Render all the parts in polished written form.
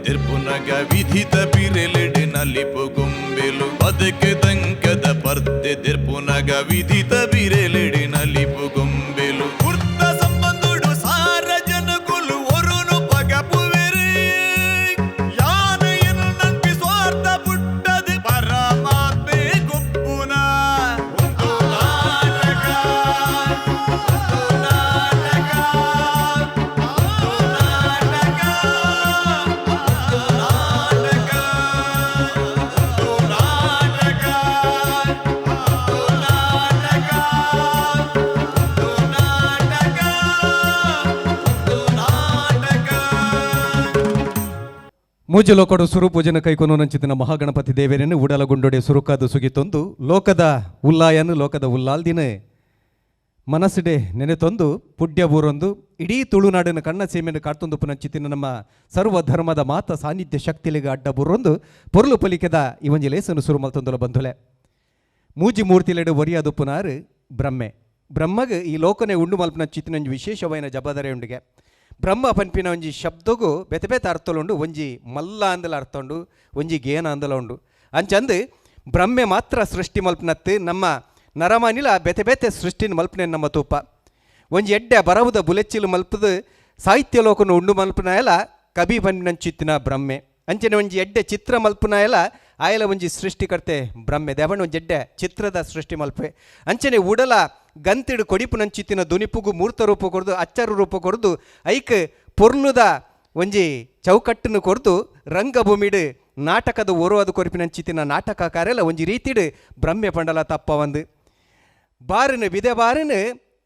ದೆರ್ಪುನಗ ವಿಧಿತ ಬಿರೆಲೆಡೆ ನಲಿಪು ಗೊಂಬೆಲು. ಬದುಕು ದಂಕದ ಪರ್ತೆ ದೆರ್ಪುನಗ ವಿಧಿತ ಬಿರೆಲೆಡೆ ನಲಿಪು ಗೊಂಬೆಲು. ಕುರ್ತ ಸಂಬಂಧುಡು ಸಾರ ಜನಕುಲು ಒರುನು ಪಗಪುವೆರು. ಯಾನ ಎನ್ನು ಸ್ವಾರ್ಥ ಪುಟ್ಟದು ಪರಮಾತ್ಮೆ ಗೊಪ್ಪುನ. ಒಂದು ನಾಟಕ, ಒಂದು ನಾಟಕ, ಒಂದು ನಾಟಕ, ಒಂದು ನಾಟಕ, ಒಂದು ನಾಟಕ, ಒಂದು ನಾಟಕ, ಒಂದು ನಾಟಕ, ಒಂದು ನಾಟಕ. ಮೂಜಲೋಕಡು ಸುರುಪೂಜನ ಕೈಕೊನು ನಂಚಿತಿನ ಮಹಾಗಣಪತಿ ದೇವರನ್ನು ಉಡಲಗುಂಡೊಡೆ ಸುರುಕಾದು ಸುಗಿತೊಂದು ಲೋಕದ ಉಲ್ಲಾಯನು ಲೋಕದ ಉಲ್ಲಾಲ್ದಿನ ಮನಸ್ಸಿಡೆ ನೆನೆತೊಂದು ಪುಡ್ಯ ಬೂರೊಂದು ಇಡೀ ತುಳುನಾಡಿನ ಕಣ್ಣ ಸೀಮೆಯನ್ನು ಕಾಡ್ತೊಂದು ಪುನಂಚಿತಿನ ನಮ್ಮ ಸರ್ವ ಧರ್ಮದ ಮಾತ ಸಾನ್ನಿಧ್ಯ ಶಕ್ತಿಲಿಗ ಅಡ್ಡ ಬೂರೊಂದು ಪೊರ್ಲು ಪಲಿಕೆದ ಈ ಒಂಜಿ ಲೇಸನು ಸುರು ಮಲ್ತೊಂದುಲ ಬಂಧುಲೆ. ಮೂಜಿ ಮೂರ್ತಿಲೆಡು ಒರಿಯಾದುಪ್ಪುನಾರು ಬ್ರಹ್ಮೆ. ಬ್ರಹ್ಮಗ್ ಈ ಲೋಕನೆ ಉಂಡು ಮಲ್ಪನ ಚಿತ್ತಿನ ಒಂಜಿ ವಿಶೇಷವಾಯಿನ ಜಬಾದರೆ ಉಂಡುಗೆ. ಬ್ರಹ್ಮ ಪನ್ಪಿನ ಒಂಜಿ ಶಬ್ದಗೂ ಬೇತೆ ಬೇತೆ ಅರ್ಥಲುಂಡು. ಒಂಜಿ ಮಲ್ಲ ಅಂದಲ ಅರ್ಥ ಉಂಡು, ಒಂಜಿ ಗೇನ ಅಂದಲ ಉಂಡು. ಅಂಚಂದು ಬ್ರಹ್ಮೆ ಮಾತ್ರ ಸೃಷ್ಟಿ ಮಲ್ಪನತ್ತು ನಮ್ಮ ನರಮಾನಿಲ ಬೇತೆ ಬೇತೆ ಸೃಷ್ಟಿನ ಮಲ್ಪನೆ ನಮ್ಮ ತೂಪ. ಒಂಜಿ ಎಡ್ಡೆ ಬರವುದ ಬುಲೆಚ್ಚಿಲು ಮಲ್ಪದ ಸಾಹಿತ್ಯ ಲೋಕನ ಉಂಡು ಮಲ್ಪನ ಎಲ್ಲ ಕವಿ ಪನ್ಪಿನಂಚಿತ್ತಿನ ಬ್ರಹ್ಮೆ. ಅಂಚನೆ ಒಂಜಿ ಎಡ್ಡೆ ಚಿತ್ರ ಮಲ್ಪನ ಎಲ್ಲ ಆಯಲ ಒಂಜಿ ಸೃಷ್ಟಿಕರ್ತೆ ಬ್ರಹ್ಮೆ. ದೇವಣ್ಣ ಒಂಜಿ ಎಡ್ಡೆ ಚಿತ್ರದ ಸೃಷ್ಟಿ ಮಲ್ಪೆ. ಅಂಚನೆ ಉಡಲ ಗಂತಿಡು ಕೊಡಿಪುನಂಚಿತ್ತಿನ ದುನಿಪುಗು ಮೂರ್ತ ರೂಪ ಕೊರ್ದು ಅಚ್ಚರ ರೂಪ ಕೊರ್ದು ಐಕ್ ಪೊರ್ಲುದ ಒಂಜಿ ಚೌಕಟ್ಟನ್ನು ಕೊರ್ದು ರಂಗಭೂಮಿಡು ನಾಟಕದ ಒರುವಾದ ಕೊರಿಪಿನಂಚಿತ್ತಿನ ನಾಟಕಕಾರೆಲ್ಲ ಒಂಜಿ ರೀತಿಡು ಬ್ರಹ್ಮೆ ಪಂಡಲ ತಪ್ಪ ಒಂದು ಬಾರಿನ ಬಿದೆ ಬಾರಿನ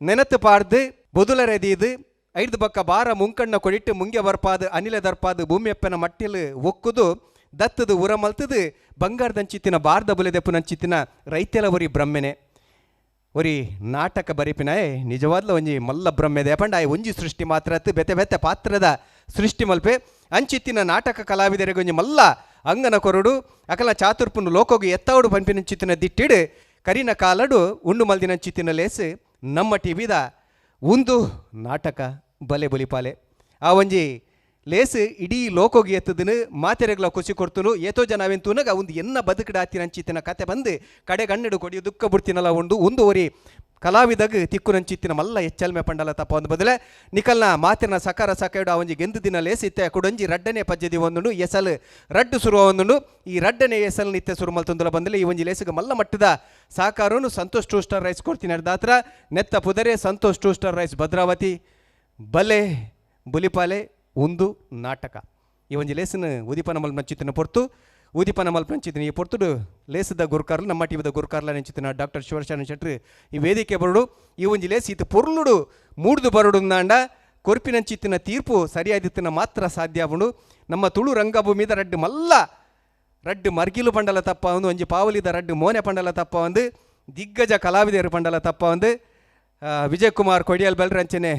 ನೆನತು ಪಾಡ್ದು ಬೊದುಲರೆದೀದು ಐದು ಬಕ್ಕ ಬಾರ ಮುಂಕಣ್ಣ ಕೊಡಿಟ್ಟು ಮುಂಗೆ ಬರ್ಪಾದು ಅನಿಲ ದರ್ಪಾದು ಭೂಮಿಯಪ್ಪನ ಮಟ್ಟಿಲು ಒಕ್ಕುದು ದತ್ತದು ಉರ ಮಲ್ತದು ಬಂಗಾರದಂಚಿತ್ತಿನ ಬಾರ್ದ ಬುಲೆದೆಪ್ಪುನಂಚಿತ್ತಿನ ರೈತೆಲ ಒರಿ ಬ್ರಹ್ಮೆನೆ. ಒರಿ ನಾಟಕ ಬರಿಪಿನಾಯೆ ನಿಜವಾದ್ಲ ಒಂಜಿ ಮಲ್ಲ ಬ್ರಹ್ಮೆದೆ ಪಂಡ ಆಯ್ ಒಂಜಿ ಸೃಷ್ಟಿ ಮಾತ್ರ ಅತ್ತು ಬೆತೆ ಬೆತೆ ಪಾತ್ರದ ಸೃಷ್ಟಿ ಮಲ್ಪೆ. ಅಂಚಿತ್ತಿನ ನಾಟಕ ಕಲಾವಿದರಿಗೆ ಒಂಜಿ ಮಲ್ಲ ಅಂಗನ ಕೊರಡು ಅಕಲ ಚಾತುರ್ಪುನು ಲೋಕೋಗು ಎತ್ತಾವಡು ಪನ್ಪಿನಂಚಿತ್ತಿನ ದಿಟ್ಟಿಡು ಕರಿನ ಕಾಲಡು ಉಂಡು ಮಲ್ದಿನಂಚಿತ್ತಿನ ಲೇಸು ನಮ್ಮ ಟಿವಿದ ಉಂದು ನಾಟಕ ಬಲೆ ಬಲಿಪಾಲೆ. ಆ ಒಂಜಿ ಲೇಸು ಇಡೀ ಲೋಕೋಗಿ ಎತ್ತದನು ಮಾತೆರೆಗ್ಲ ಖುಷಿ ಕೊಡ್ತನು. ಏತೋ ಜನ ಅವೆನ್ ತೂನಗ ಒಂದು ಎನ್ನ ಬದುಕಡ ಆತಿನಂಚಿತ್ತಿನ ಕತೆ ಬಂದು ಕಡೆಗಣ್ಣಡು ಕೊಡಿಯು ದುಃಖ ಬಿಡ್ತಿನಲ್ಲ ಉಂಡು ಒಂದು ಒರಿ ಕಲಾವಿದಗ್ ತಿಕ್ಕುನಂಚಿತ್ತಿನ ಮಲ್ಲ ಎಚ್ಚಲ್ಮೆ ಪಂಡಲ ತಪ್ಪ ಒಂದು ಬದಲೆ ನಿಕಲ್ನ ಮಾತಿನ ಸಕಾರ ಸಕಾಯಡು ಆ ಒಂಜಿ ಗೆಂದು ದಿನ ಲೇಸ್ ಇತ್ತೆ ಕುಡೊಂಜಿ ರಡ್ಡನೆ ಪಜ್ಜದಿ ಒಂದುಂಡು ಎಸಲ್ ರಡ್ಡು ಸುರುವ ಒಂದುಂಡು. ಈ ರಡ್ಡನೆ ಎಸಲ್ ನಿತ್ಯ ಸುರು ಮಲ್ತೊಂದುಲ ಬಂದಲೆ ಈ ಒಂಜಿ ಲೇಸಿಗೆ ಮಲ್ಲ ಮಟ್ಟದ ಸಾಕಾರನು ಸಂತೋಷ್ two star rice ಕೊಡ್ತೀನಿ ಅರ್ಧಾತ್ರ ನೆತ್ತ ಪುದರೆ Santosh two star rice Bhadravati ಬಲೆ ಬುಲಿಪಾಲೆ ಒಂದು ನಾಟಕ. ಈ ಒಂಜಿ ಲೇಸಿನ ಉದಿಪನ ಮಲ್ಪನಂಚಿತ್ತಿನ ಪೊರ್ತು ಉದಿಪನ ಮಲ್ಪನಂಚಿತ್ತಿನ ಈ ಪೊರ್ತುಡು ಲೇಸದ ಗುರುಕಾರ್ಲು ನಮ್ಮ ಟಿವಿದ ಗುರುಕಾರ್ಲ ನೆಂಚಿತ್ತಿನ ಡಾಕ್ಟರ್ ಶಿವಶರಣ ಶೆಟ್ರು ಈ ವೇದಿಕೆ ಬರುಡು. ಈ ಒಂಜಿ ಲೇಸ್ ಇತ್ತು ಪೊರ್ಲುಡು ಮೂಡ್ದು ಬರುಡು ನಾಂಡ ಕೊರ್ಪಿನಂಚಿತ್ತಿನ ತೀರ್ಪು ಸರಿಯಾದಿತ್ತಿನ ಮಾತ್ರ ಸಾಧ್ಯ ಆಪುಂಡು. ನಮ್ಮ ತುಳು ರಂಗಭೂಮಿದ ರಡ್ಡು ಮಲ್ಲ ರಡ್ಡು ಮರ್ಗಿಲು ಪಂಡಲ ತಪ್ಪ ಒಂದು ಒಂಜಿ ಪಾವಲಿದ ರಡ್ಡು ಮೋನೆ ಪಂಡಲ ತಪ್ಪ ಒಂದು ದಿಗ್ಗಜ ಕಲಾವಿದರು ಪಂಡಲ ತಪ್ಪ ಒಂದು ವಿಜಯ್ ಕುಮಾರ್ ಕೊಡಿಯಲ್ ಬೆಲ್ರಂಚನೆ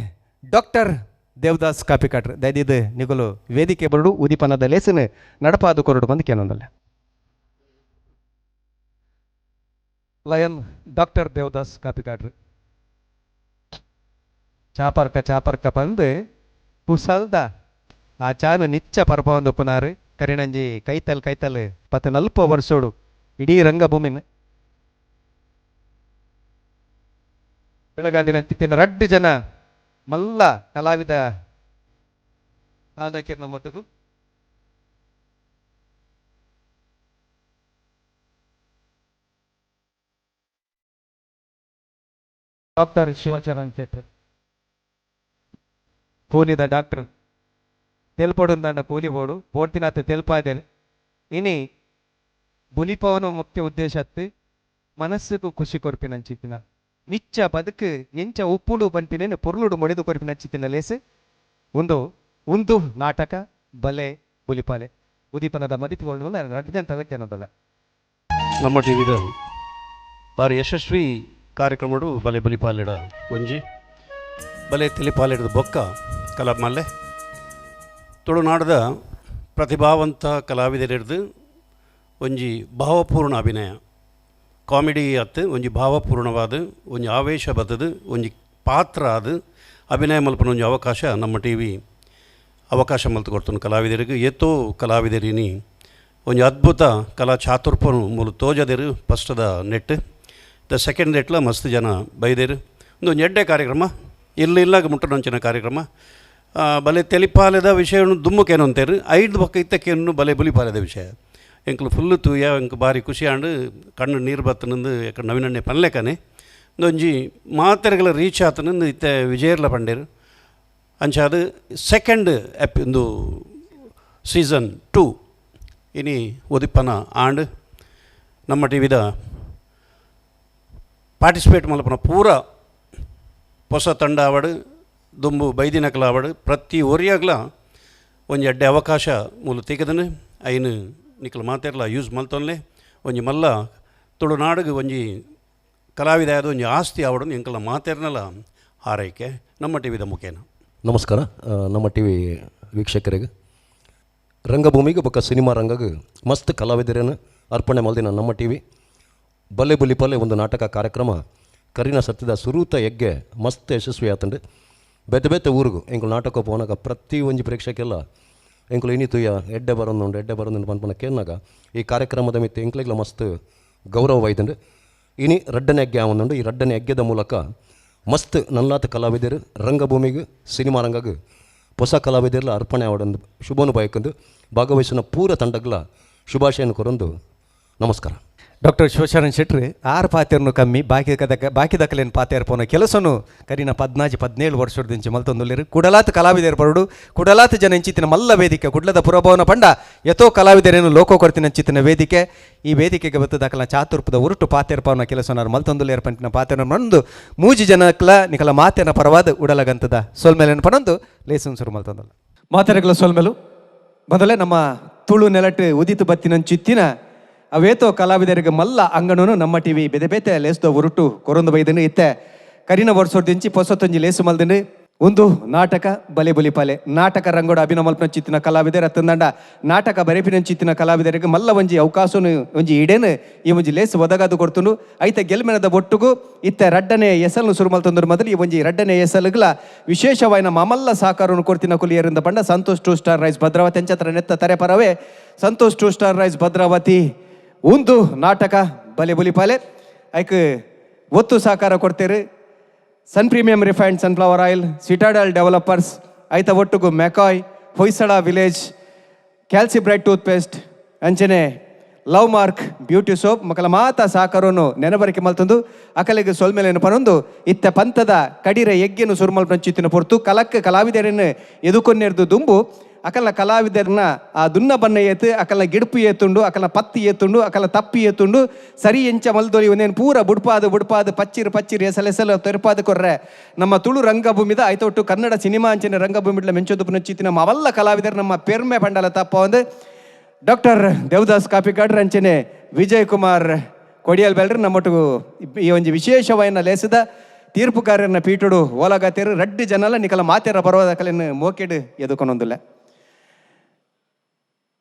ಡಾಕ್ಟರ್ ದೇವದಾಸ್ ಕಾಪಿಕಾಟ್ರು ದಯದಿದ್ದು ನಿಗಲು ವೇದಿಕೆ ಬರುಡು ಉದಿಪನದ ಲೇಸನ್ ನಡಪಾದು ಕೊರಡು ಬಂದು ಕೇನೊಂದಲ್ಲ. ಲಯನ್ ಡಾಕ್ಟರ್ ದೇವದಾಸ್ ಕಾಪಿಕಾಟ್ರು ಚಾಪರ್ಕ ಚಾಪರ್ಕ ಬಂದು ಕುಸಲ್ದ ಆ ಚಾನು ನಿಚ್ಚ ಪರ್ಪ ಒಂದು ಪುನಾರು ಕರಿಣಂಜಿ ಕೈತಲ್ ಕೈತಲ್ ಪತ್ತು ನಲ್ಪ ವರ್ಷೋಡು ಇಡೀ ರಂಗಭೂಮಿನ ಬೆಳಗಾದಿನ ತಿತ್ತಿನ ರಡ್ಡು ಜನ ಮಲ್ಲ ಕಲಾವಿದ ಆದಕ್ಕೆ ನಮ್ಮೊಟ್ಟಿಗೂ ಡಾಕ್ಟರ್ ಶಿವಚರಣ್ ಶೆಟ್ಟರ್ ಕೂಲಿದ ಡಾಕ್ಟರ್ ತೆಲ್ಪೊಡುಂದಾಂಡ ಕೂಲಿ ಬೋಡು ಬೋಡ್ತಿನಾತ್ ತೆಲ್ಪಾದೆ ಇನಿ ಬುಲಿಪವನ ಮುಖ್ಯ ಉದ್ದೇಶ ಅತ್ತು ಮನಸ್ಸುಗೂ ಖುಷಿ ಕೊರ್ಪಿನಂಚಿತ್ತಿನ ನಿಚ್ಚ ಬದುಕು ಎಂಚ ಉಪ್ಪುಡು ಪನ್ಪಿನೇನು ಪೊರ್ಲುಡು ಮೊಡೆದು ಕೊರ್ಪಿನಂಚಿತ್ತಿನ ಲೇಸು ಒಂದು ಉಂದು ನಾಟಕ ಬಲೆ ಬುಲಿಪಾಲೆ ಉದೀಪನದ ಮದಿಪುಗಳು ರಡ್ಡು. ನಮ್ಮ ಟಿವಿದ ಬಾರಿ ಯಶಸ್ವಿ ಕಾರ್ಯಕ್ರಮಡು ಬಲೆ ಬಲಿಪಾಲೆಡ ಒಂಜಿ ಬಲೆ ತಿಳಿಪಾಲೆಡದ ಬೊಕ್ಕ ಕಲಾಮಲ್ಲೆ ತುಳುನಾಡದ ಪ್ರತಿಭಾವಂತ ಕಲಾವಿದರಿಡ್ದು ಒಂಜಿ ಭಾವಪೂರ್ಣ ಅಭಿನಯ ಕಾಮಿಡಿ ಅತ್ತು ಒಂಜಿ ಭಾವಪೂರ್ಣವಾದ ಒಂಜಿ ಆವೇಶ ಬತ್ತದು ಒಂಜಿ ಪಾತ್ರ ಅದು ಅಭಿನಯ ಮಲ್ಪನ ಒಂಜಿ ಅವಕಾಶ ನಮ್ಮ ಟಿ ವಿ ಅವಕಾಶ ಮಲ್ತು ಕೊಡ್ತನು ಕಲಾವಿದರಿಗೆ ಏತೋ ಕಲಾವಿದರಿನಿ ಒಂಜಿ ಅದ್ಭುತ ಕಲಾ ಚಾತುರ್ಪನು ಮೂಲು ತೋಜದೇರು ಫಸ್ಟದ ನೆಟ್ the second ನೆಟ್ಲ ಮಸ್ತ್ ಜನ ಬೈದೇರು. ಒಂದು ಎಡ್ಡೆ ಕಾರ್ಯಕ್ರಮ ಇಲ್ಲ ಇಲ್ಲಾಗ ಮುಟ್ಟನಂಚಿನ ಕಾರ್ಯಕ್ರಮ ಬಲೆ ತೆಲಿಪಾಲೆದ ವಿಷಯವನ್ನು ದುಮ್ಮುಕೇನು ಅಂತೇರು ಐದು ಬೊಕ್ಕ ಇತ್ತಕ್ಕೇನು ಬಲೆ ಬುಲಿಪಾಲೆದ ವಿಷಯ ಎಂಕ್ಲು ಫುಲ್ಲು ತೂಯ ಎಂಕ್ ಬಾರಿ ಖುಷಿ ಆಂಡ್ ಕಣ್ಣು ನೀರು ಬತ್ತನಂದು ಯಾಕಂದ್ರೆ ನವೀನಣ್ಣೆ ಪನ್ಲೆಕನೆ ಒಂಜಿ ಮಾತೆರೆಗಳ ರೀಚ್ ಆತನಂದು ಇತ್ತೆ ವಿಜಯರ್ಲ ಪಂಡೇರು. ಅಂಚಾದ ಸೆಕೆಂಡ್ ಎಪ್ ಇಂದು ಸೀಸನ್ 2 ಇನಿ ಒದಿಪ್ಪನ ಆಂಡ್ ನಮ್ಮ ಟಿ ವಿದ ಪಾರ್ಟಿಸಿಪೇಟ್ ಮಲ್ಪನ ಪೂರ ಹೊಸ ತಂಡ ಆವಡು ದುಂಬು ಬೈದಿನಕಲ ಆವಡು ಪ್ರತಿ ಒರಿಯಾಗ್ಲ ಒಂಜಿ ಎಡ್ಡೆ ಅವಕಾಶ ಮೂಲು ತಿಕ್ಕದನು ಐನು ನಿಕಲ್ ಮಾತೆರ್ಲ ಯೂಸ್ ಮಲ್ತೊನ್ಲೆ ಒಂಜಿ ಮಲ್ಲ ತುಳುನಾಡಿಗೆ ಒಂಜಿ ಕಲಾವಿದ ಆದ ಒಂಜಿ ಆಸ್ತಿ ಆವಡು ಎಂಕಲ ಮಾತೆರ್ನಲ ಹಾರೈಕೆ ನಮ್ಮ ಟಿ ವಿದ ಮುಖೇನ. ನಮಸ್ಕಾರ ನಮ್ಮ ಟಿ ವಿ ವೀಕ್ಷಕರಿಗೆ. ರಂಗಭೂಮಿಗೆ ಬೊಕ್ಕ ಸಿನಿಮಾ ರಂಗಗೆ ಮಸ್ತ್ ಕಲಾವಿದರನ್ನು ಅರ್ಪಣೆ ಮಲ್ದಿನ ನಮ್ಮ ಟಿ ವಿ ಬಲ್ಲೆ ಬುಲಿಪಲ್ಲೆ ಒಂದು ನಾಟಕ ಕಾರ್ಯಕ್ರಮ ಕರಿನ ಸತ್ಯದ ಸುರೂತ ಯಜ್ಞೆ ಮಸ್ತ್ ಯಶಸ್ವಿ ಆತಂಡು. ಬೇತೆ ಬೇತೆ ಊರಿಗೂ ಎಂಕುಲು ನಾಟಕ ಪೋನಾಗ ಪ್ರತಿ ಒಂಜಿ ಪ್ರೇಕ್ಷಕೆಲ್ಲ ಎಂಕುಲು ಇನಿ ತುಯ್ಯ ಎಡ್ಡೆ ಬರೋದುಂಡು ಎಡ್ಡೆ ಬರೋದುಂಡು ಪನ್ಪನ ಕೇನ್ನಾಗ ಈ ಕಾರ್ಯಕ್ರಮದ ಮಿತ್ತ ಎಂಕ್ಲೆಗ್ಲ ಮಸ್ತ್ ಗೌರವ ಆಯ್ತಂಡು. ಇನಿ ರಡ್ಡನೆ ಯಜ್ಞೆ ಆವೊಂದುಂಡು. ಈ ರಡ್ಡನೆ ಯಜ್ಞದ ಮೂಲಕ ಮಸ್ತ್ ನಲ್ಲಾತ ಕಲಾವಿದರು ರಂಗಭೂಮಿಗೆ ಸಿನಿಮಾ ರಂಗಗೆ ಹೊಸ ಕಲಾವಿದರೆಲ್ಲ ಅರ್ಪಣೆ ಆವಡೊಂದು ಶುಭನು ಬಯಕಂದು ಭಾಗವಹಿಸಿನ ಪೂರ ತಂಡಗಳ ಶುಭಾಶಯನ ಕೊರೊಂದು ನಮಸ್ಕಾರ. ಡಾಕ್ಟರ್ ಶಿವಶರಣ್ ಶೆಟ್ರು ಆರು ಪಾತೆರ್ನು ಕಮ್ಮಿ ಬಾಕಿ ಕದಕ ಬಾಕಿ ದಕಲೇನು ಪಾತೇರ್ ಪೋನ ಕೆಲಸನು ಕರಿನ 14 17 ವರ್ಷದಿಂಚಿ ಮಲ್ತೊಂದುಲ್ಲೇರು. ಕುಡಲಾತ್ ಕಲಾವಿದರು ಪರುಡು ಕುಡಲಾತ್ ಜನ ಇಂಚಿತ್ತಿನ ಮಲ್ಲ ವೇದಿಕೆ ಕುಡ್ಲದ ಪುರಭವನ ಪಂಡ ಯಥೋ ಕಲಾವಿದರೇನು ಲೋಕೋ ಕೊರ್ತಿನ ಅಂಚಿತ್ತಿನ ವೇದಿಕೆ. ಈ ವೇದಿಕೆಗೆ ಬತ್ತು ದಾಖಲ ಚಾತುರ್ಪದ ಉರುಟು ಪಾತೇರ್ ಪವನ ಕೆಲಸನಾರು ಮಲ್ತೊಂದುಲ್ಲೇರು ಪಂಟಿನ ಪಾತೇರ್ನ ಮಂದು ಮೂಜಿ ಜನಕ್ಲ ನಿಕಲ ಮಾತೇನ ಪರವಾದ ಉಡಲಗಂತದ ಸೊಲ್ಮೇಲೇನು ಪನೊಂದು ಲೇಸನ್ ಸುರು ಮಲ್ತೊಂದಲ್ಲ ಮಾತೆರಗಳ ಸೊಲ್ಮೇಲು. ಮೊದಲೇ ನಮ್ಮ ತುಳು ನೆಲಟ್ಟು ಉದಿತು ಬತ್ತಿನಂಚಿತ್ತಿನ ಅವೇತೋ ಕಲಾವಿದರಿಗೆ ಮಲ್ಲ ಅಂಗಣನು ನಮ್ಮ ಟಿವಿ ಬೆದೆ ಬೇತೆ ಲೇಸ್ದ ಉರುಟು ಕೊರೊಂದು ಬೈದನು. ಇತ್ತೆ ಕರಿನ ವರ್ಷದಿಂಚಿ ಪೊಸತ್ತೊಂಜಿ ಲೇಸು ಮಲ್ದನು ಒಂದು ನಾಟಕ ಬಲೆ ಬಲಿ ಪಾಲೆ ನಾಟಕ ರಂಗೋಡ ಅಭಿನಯ ಮಲ್ಪನ ಕಲಾವಿದರ ತಂದಂಡ ನಾಟಕ ಬರೆಪಿನಂಚಿತ್ತಿನ ಕಲಾವಿದರಿಗೆ ಮಲ್ಲ ಒಂಜಿ ಅವಕಾಶನು ಒಂಜಿ ಇಡೇನು ಈ ಒಂಜಿ ಲೇಸು ಒದಗಾದು ಕೊಡ್ತುನು. ಐತ ಗೆಲ್ಮೆನದ ಒಟ್ಟುಗು ಇತ್ತೆ ರಡ್ಡನೆ ಎಸಲ್ನು ಸುರು ಮಲ್ತೊಂದ್ರ ಮೊದಲು ಈ ಒಂಜಿ ರಡ್ಡನೆ ಎಸಲುಗಳ ವಿಶೇಷವಾಯಿನ ಮಾಮಲ್ಲ ಸಾಕಾರನು ಕೊಡ್ತಿನ ಕುಲಿಯರಿಂದ ಪಂಡ ಸಂತೋಷ್ 2 ಸ್ಟಾರ್ ರೈಸ್ ಭದ್ರಾವತಿ ಅಂಚತ್ರ ನೆತ್ತ ತರೆ ಪರವೇ ಸಂತೋಷ್ 2 ಸ್ಟಾರ್ ರೈಸ್ ಭದ್ರಾವತಿ ಒಂದು ನಾಟಕ ಬಲೆ ಬುಲಿ ಪಾಲೆ ಐಕ್ ಒತ್ತು ಸಹಕಾರ ಕೊಡ್ತೀರಿ Sun premium refined sunflower oil, Citadel developers, ಐತ ಒಟ್ಟುಗು ಮೆಕಾಯ್, Hoysala village, Calci Bright toothpaste, ಅಂಚನೆ ಲವ್ ಮಾರ್ಕ್ ಬ್ಯೂಟಿ ಸೋಪ್ ಮಕ್ಕಳ ಮಾತ ಸಾಕರನು ನೆನಬರಿಕೆ ಮಲ್ತಂದು ಅಕಲಿಗೆ ಸೊಲ್ಮೇಲೇನು ಪನೊಂದು ಇತ್ತ ಪಂಥದ ಕಡಿರ ಯಜ್ಞನು ಸುರುಮಲ್ ಚಿತ್ತಿನ ಪೊರ್ತು ಕಲಕ್ಕ ಕಲಾವಿದರನ್ನು ಎದುಕೊನ್ನೆರ್ದು ದುಂಬು ಅಕಲ ಕಲಾವಿದರನ್ನ ಆ ದುನ್ನ ಬನ್ನ ಏತು ಅಕಲ ಗಿಡುಪು ಏತುಂಡು ಅಕಲ ಪತ್ತಿ ಏತುಂಡು ಅಕಲ ತಪ್ಪಿ ಏತುಂಡು ಸರಿ ಎಂಚ ಮಲ್ದೊಲಿ ಒಂದೇನು ಪೂರ ಬುಡ್ಪಾದು ಬುಡ್ಪಾದು ಪಚ್ಚಿರು ಪಚ್ಚಿರು ಎಸಲೆಸಲು ತೆರಪಾದು ಕೊರ್ರೆ ನಮ್ಮ ತುಳು ರಂಗಭೂಮಿದ ಆಯ್ತೊಟ್ಟು ಕನ್ನಡ ಸಿನಿಮಾ ಅಂಚಿನ ರಂಗಭೂಮಿಡ್ಲ ಮೆಂಚೊದು ಪುನಚಿತ್ತಿನ ನಮ್ಮ ಅವೆಲ್ಲ ಕಲಾವಿದರು ನಮ್ಮ ಪೆರ್ಮೆ ಪಂಡಲ ತಪ್ಪ ಒಂದು ಡಾಕ್ಟರ್ ದೇವದಾಸ್ ಕಾಪಿಕಾಡ್ರ ಅಂಚನೆ ವಿಜಯ್ ಕುಮಾರ್ ಕೊಡಿಯಲ್ ಬೆಲ್ರಿ ನಮ್ಮೊಟ್ಟು ಈ ಒಂಜಿ ವಿಶೇಷವಾಯಿನ ಲೇಸದ ತೀರ್ಪುಕಾರರನ್ನ ಪೀಟುಡು ಓಲಗತೇರು ರಡ್ಡು ಜನಲ ನಿಕಲ ಮಾತೆರ ಬರೋದ ಕಲೆಯನ್ನು ಮೋಕೆಡು ಎದುಕೊನೊಂದಿಲ್ಲ.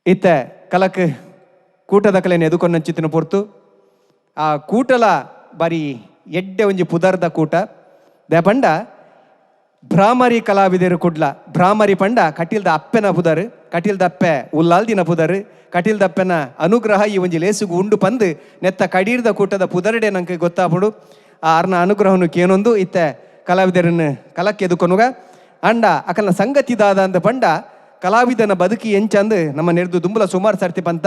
ಇತ್ತ ಕಲಕ್ ಕೂಟದ ಕಲೆಯನ್ನು ಎದುಕೊನಂಚಿತ್ತಿನ ಪೊರ್ತು ಆ ಕೂಟಲ ಬಾರಿ ಎಡ್ಡೆ ಒಂಜಿ ಪುದರ್ದ ಕೂಟ ದೇಪಂಡ ಭ್ರಾಮರಿ ಕಲಾವಿದರು ಕುಡ್ಲ ಭ್ರಾಮರಿ ಪಂಡ ಕಟೀಲ್ದ ಅಪ್ಪೆನ ಪುದರ್ ಕಟೀಲ್ದ ಅಪ್ಪೆ ಉಲ್ಲಾಲ್ದಿನ ಪುದರ್ ಕಟೀಲ್ದ ಅಪ್ಪೆನ ಅನುಗ್ರಹ ಈ ಒಂಜಿ ಲೇಸುಗು ಉಂಡು ಪಂದು ನೆತ್ತ ಕಡೀರ್ದ ಕೂಟದ ಪುದರ್ಡೆ ನಂಗೆ ಗೊತ್ತಾಪುಡು ಆ ಅರ್ನ ಅನುಗ್ರಹನು ಕೇನೊಂದು ಇತ್ತ ಕಲಾವಿದರನ್ನು ಕಲಕ್ಕೆ ಎದುಕೊನುಗ ಅಂಡ ಅಕಲ್ನ ಸಂಗತಿ ದಾದ ಅಂದ ಪಂಡ ಕಲಾವಿದನ ಬದುಕಿ ಎಂಚಂದು ನಮ್ಮ ನೆರೆದು ದುಂಬುಲ ಸುಮಾರು ಸರ್ತಿ ಪಂತ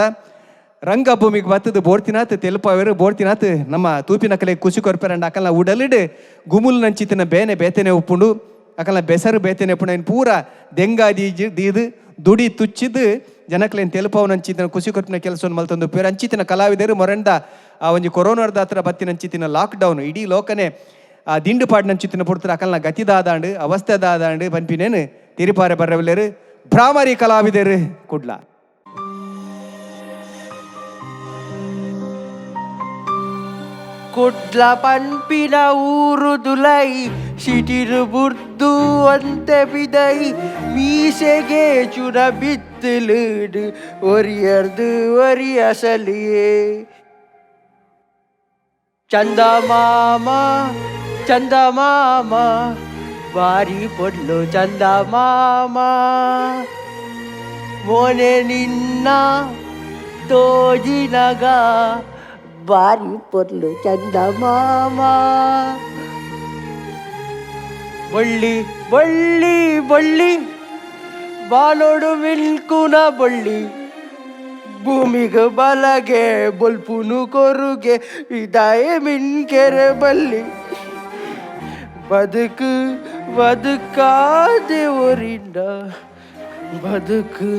ರಂಗಭೂಮಿಗೆ ಬತ್ತದು ಬೋರ್ತಿನಾತ್ ತೆಲುಪಾವೇರು ಬೋರ್ತಿನಾತ್ ನಮ್ಮ ತೂಪಿನ ಕಲೆ ಖುಷಿ ಕೊರ್ಪೆರಂಡ ಅಕಲ್ನ ಉಡಲಿಡ್ ಗುಮುಲ್ ನಂಚಿತಿನ ಬೇನೆ ಬೇತೆನೆ ಉಪ್ಪುಂಡು ಅಕಲ್ನ ಬೆಸರು ಬೇತೆನೆ ಉಪ್ಪುಂಡು ಐನ್ ಪೂರ ದೆಂಗಾದಿ ದೀದು ದುಡಿ ತುಚ್ಚಿದ್ದು ಜನಕ್ಲೇನ್ ತೆಲುಪಾವ್ ನಂಚಿತಿನ ಖುಷಿ ಕೊರ್ಪಿನ ಕೆಲಸವನ್ನು ಮಲ್ತೊಂದು ಪೇರು ಅಂಚಿತಿನ ಕಲಾವಿದರು ಮೊರಂಡ ಆ ಒಂಜಿ ಕೊರೋನಾದ ಹತ್ರ ಬತ್ತಿನ ಅಂಚಿತಿನ ಲಾಕ್ಡೌನ್ ಇಡೀ ಲೋಕನೆ ಆ ದಿಂಡು ಪಾಡಿನಂಚಿತ್ತಿನ ಪೊರ್ತುಡು ಅಕಲ್ನ ಗತಿ ದಾದಾಂಡು ಅವಸ್ಥೆ ದಾದಾಂಡು ಪನ್ಪಿನೇನು ತಿರುಪಾರೆ ಬರ್ರವಿಲ್ಲೇರು ಭ್ರಾಮರಿ ಕಲಾವಿದರು ಕುಡ್ಲ. ಕುಡ್ಲ ಪನ್ಪಿನ ಊರು ದುಲೈ ಸಿಟಿರು ಬುರ್ದು ಅಂತೆ ಬಿದೈ ಮೀಸೆಗೆ ಚುರ ಬಿತ್ತಲುಡು ಒರಿಯರ್ದು ಒರಿಯಸಲಿಯೇ ಚಂದಮಾಮ ಚಂದಮಾಮ ಬಾರಿ ಪೊಡ್ಲು ಚಂದ ಮಾಮ ಮೋನೆ ನಿನ್ನ ತೋಜಿನಗ ಬಾರಿ ಪೊರ್ಲು ಚಂದ ಮಾಮ. ಬಳ್ಳಿ ಬಳ್ಳಿ ಬಳ್ಳಿ ಬಾಲೋಡು ಮಿಲ್ಕುನ ಬಳ್ಳಿ ಭೂಮಿಗೆ ಬಲಗೆ ಬೊಲ್ಪುನು ಕೊರುಗೆ ಇದಾಯೆ ಮಿನ್ಕೆರೆ ಬಲ್ಲಿ ಬದುಕು ಬದುಕಾದೆ ಒರಿಂದ ಬದುಕು.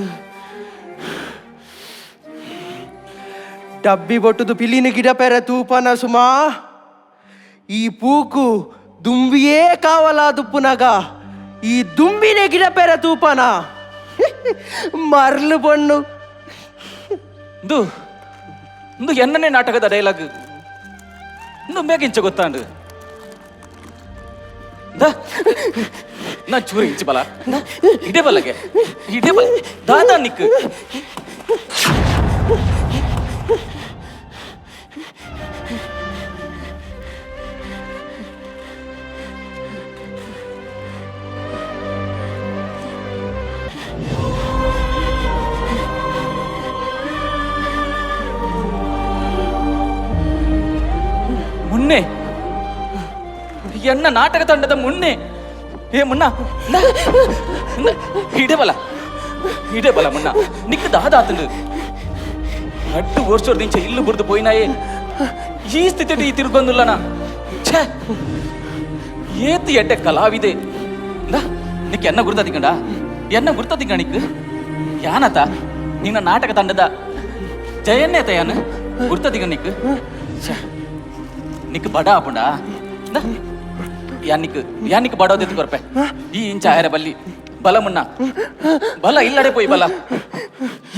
ಡಬ್ಬಿ ಬೊಟ್ಟುದು ಪಿಲಿನ ಗಿಡ ಪೆರ ತೂಪನ ಸುಮಾ ಈ ಪೂಕು ದುಂಬಿಯೇ ಕಾವಲಾದುಪ್ಪುನಗ ಈ ದುಂಬಿನೆ ಗಿಡ ಪೆರ ತೂಪನ ಮರ್ಲು ಪೊಣ್ಣು. ಇಂದು ಇಂದು ಎನ್ನನೇ ನಾಟಕದ ಡೈಲಾಗ್ ಇಂದು ಮೇಗಿಂಚ ಗೊತ್ತಾಂಡು ನಾ ಚೂರು ಇಂಚು ಬಲ ಇದೇ ಬಲಗೆ ಇದೇ ಬಲ ದಾದಾ ನಿಕ್. ಮುನ್ನೆ ಎನ್ನ ನಾಟಕ ತಂಡದ ಮುನ್ನೆ ಏ ಮುನ್ನ ಇದೇ ಬಲ ಇದೇ ಬಲ ಮುನ್ನ ನಿಕ್ ದಾದಾತಂಡು ಅಡ್ಡು ವರ್ಷ ಇಲ್ಲು ಬುರ್ದು ಪೋಯಿನಾಯೇ ಈ ಸ್ಥಿತಿ ಈ ತಿರುಗೊಂದುಲ್ಲನ ಛೇ ಏತು ಎಡ್ಡೆ ಕಲಾವಿದೆ ನಿಕ್ ಎನ್ನ ಗುರ್ತ ತಿಕ್ಕಂಡ ಎನ್ನ ಗುರ್ತ ತಿಕ್ಕ ನಿಕ್ ಯಾನತ ನಿನ್ನ ನಾಟಕ ತಂಡದ ಜಯನ್ನೇ ತಯಾನು ಗುರ್ತ ತಿಕ್ಕ ನಿಕ್ ಛೇ ನಿಕ್ ಬಡ ಆಪುಂಡ ಯಾನಿಕ್ ಯಾನಿಕ್ ಬಡೋದೆತ್ತು ಕೊರ್ಪೆ ಈ ಇಂಚ ಆಯರ ಬಲ್ಲಿ ಬಲ ಮುನ್ನ ಬಲ ಇಲ್ಲಡೆ ಪೋಯಿ ಬಲ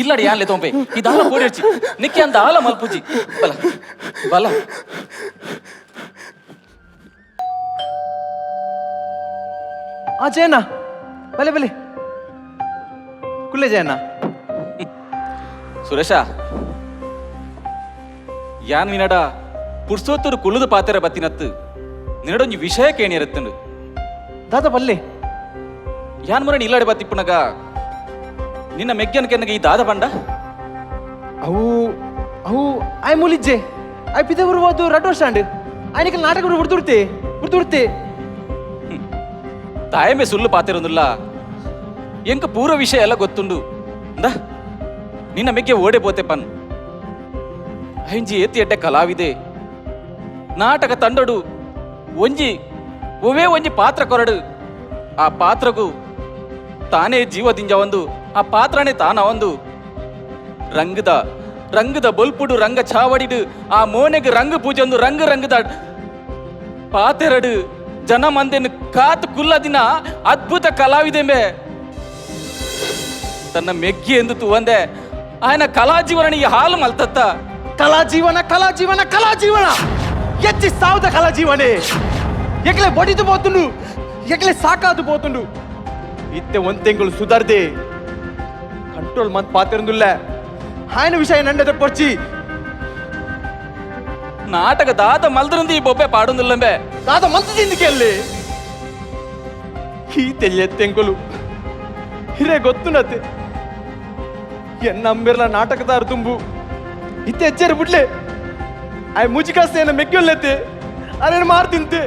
ಇಲ್ಲಡೆ ಯಾನ್ಲೆ ತೋಂಪೆ ಈ ದಾಲ ಪೋಡಿರ್ಚಿ ನಿಕ್ಕೆ ಅಂದ ಆಲ ಮಲ್ಪುಜಿ ಬಲ ಬಲ. ಆ ಜಯಣ್ಣ ಬಲೆ ಬಲೆ ಕುಲ್ಲೆ ಜಯಣ್ಣ. ಸುರೇಶ ಯಾನ್ ನಿನಡ ಪುರ್ಸೋತ್ತೂರು ಕುಳ್ಳುದು ಪಾತೆರ ಬತ್ತಿನತ್ತು ನಿನಡೊಂಜಿ ವಿಷಯ ಕೇಣಿರತ್ತಂಡು. ದಾದ ಬಲ್ಲೆ. ಯಾನ್ ಮುರಣಿ ಇಲ್ಲಡೆ ಬತ್ತಿಪ್ಪುನಗ ನಿನ್ನ ಮೆಗ್ಗನ ಕೆನ್ನಗ ಈ ದಾದ ಪಂಡ ಅವು ಅವು ಆಯ್ ಮುಲಿಜ್ಜೆ ಆಯ್ ಪಿದೆ ಬರುವುದು ರಡ್ಡು ವರ್ಷ ಅಂಡ್ ಆಯ್ನಿಕಲ್ ನಾಟಕ ಬಿಡ್ದುಡ್ತೆ ಬಿಡ್ದುಡ್ತೆ. ತಾಯಮೆ ಸುಳ್ಳು ಪಾತಿರೊಂದುಲ್ಲ ಎಂಕ ಪೂರ್ವ ವಿಷಯ ಎಲ್ಲ ಗೊತ್ತುಂಡು ಅಂದ ನಿನ್ನ ಮೆಗ್ಗೆ ಓಡೆ ಪೋತೆ ಪನ್ ಐಂಜಿ ಏತಿ ಎಡ್ಡೆ ಕಲಾವಿದೆ ನಾಟಕ ತಂಡಡು ಒಂಜಿ ಒವೇ ಒಂಜಿ ಪಾತ್ರ ಕೊರಡು ಆ ಪಾತ್ರಗೂ ತಾನೇ ಜೀವದಿಂಜ ಒಂದು ಆ ಪಾತ್ರನೇ ತಾನ ಒಂದು ರಂಗದ ರಂಗದ ಬೊಲ್ಪುಡು ರಂಗ ಚಾವಡಿಡು ಆ ಮೋನೆಗೆ ರಂಗ ಪೂಜೊಂದು ರಂಗ ರಂಗದ ಪಾತೆರಡು ಜನ ಮಂದೆನು ಕಾತು ಕುಲ್ಲ ದಿನ ಅದ್ಭುತ ಕಲಾವಿದೆಂಬೆ ತನ್ನ ಮೆಗ್ಗಿ ಎಂದು ತೂವಂದೆ ఆయన ಕಲಾ ಜೀವನ ಈ ಹಾಲು ಮಲ್ತತ್ತ. ಕಲಾ ಜೀವನ ಕಲಾ ಜೀವನ ಕಲಾ ಜೀವನ ಎಚ್ಚಿ ಸಾವುದ ಕಲಾ ಜೀವನೇ ಎಕ್ಲೆ ಬಡಿದು ಪೋತುಂಡು ಎಕ್ಲೆ ಸಾಕಾದು ಪೋತುಂಡು ಇತ್ತೆ ಒಂದ್ ತಿಂಗಳು ಸುಧಾರ್ದೆ ಕಂಟ್ರೋಲ್ ಮಂತ್ ಪಾತಿರಂದುಲ್ಲ ఆయన ವಿಷಯ ನಂಡದ ಪೊರ್ಚಿ. ನಾಟಕ ದಾದ ಮಲ್ದ್ರಂದು ಈ ಬೊಬ್ಬೆ ಪಾಡುಂದುಲ್ಲಂಬೆ. ದಾದ ಮಂತ್ ತಿಂದಿಕೆಲ್ಲಿ ಈ ತೆಲ್ಯ ತೆಂಗುಲು ಹಿರೇ ಗೊತ್ತುನತೆ ಎನ್ನಂಬಿರ್ಲ ನಾಟಕದಾರ ತುಂಬು ಇತ್ತೆ ಎಚ್ಚರಿ ಬಿಡ್ಲೆ ಆಯ್ ಮುಜಿಕಾಸ್ತೇನ ಮೆಗ್ಗೊಲ್ಲತೆ ಅರೇನು ಮಾರ್ ತಿಂತೆ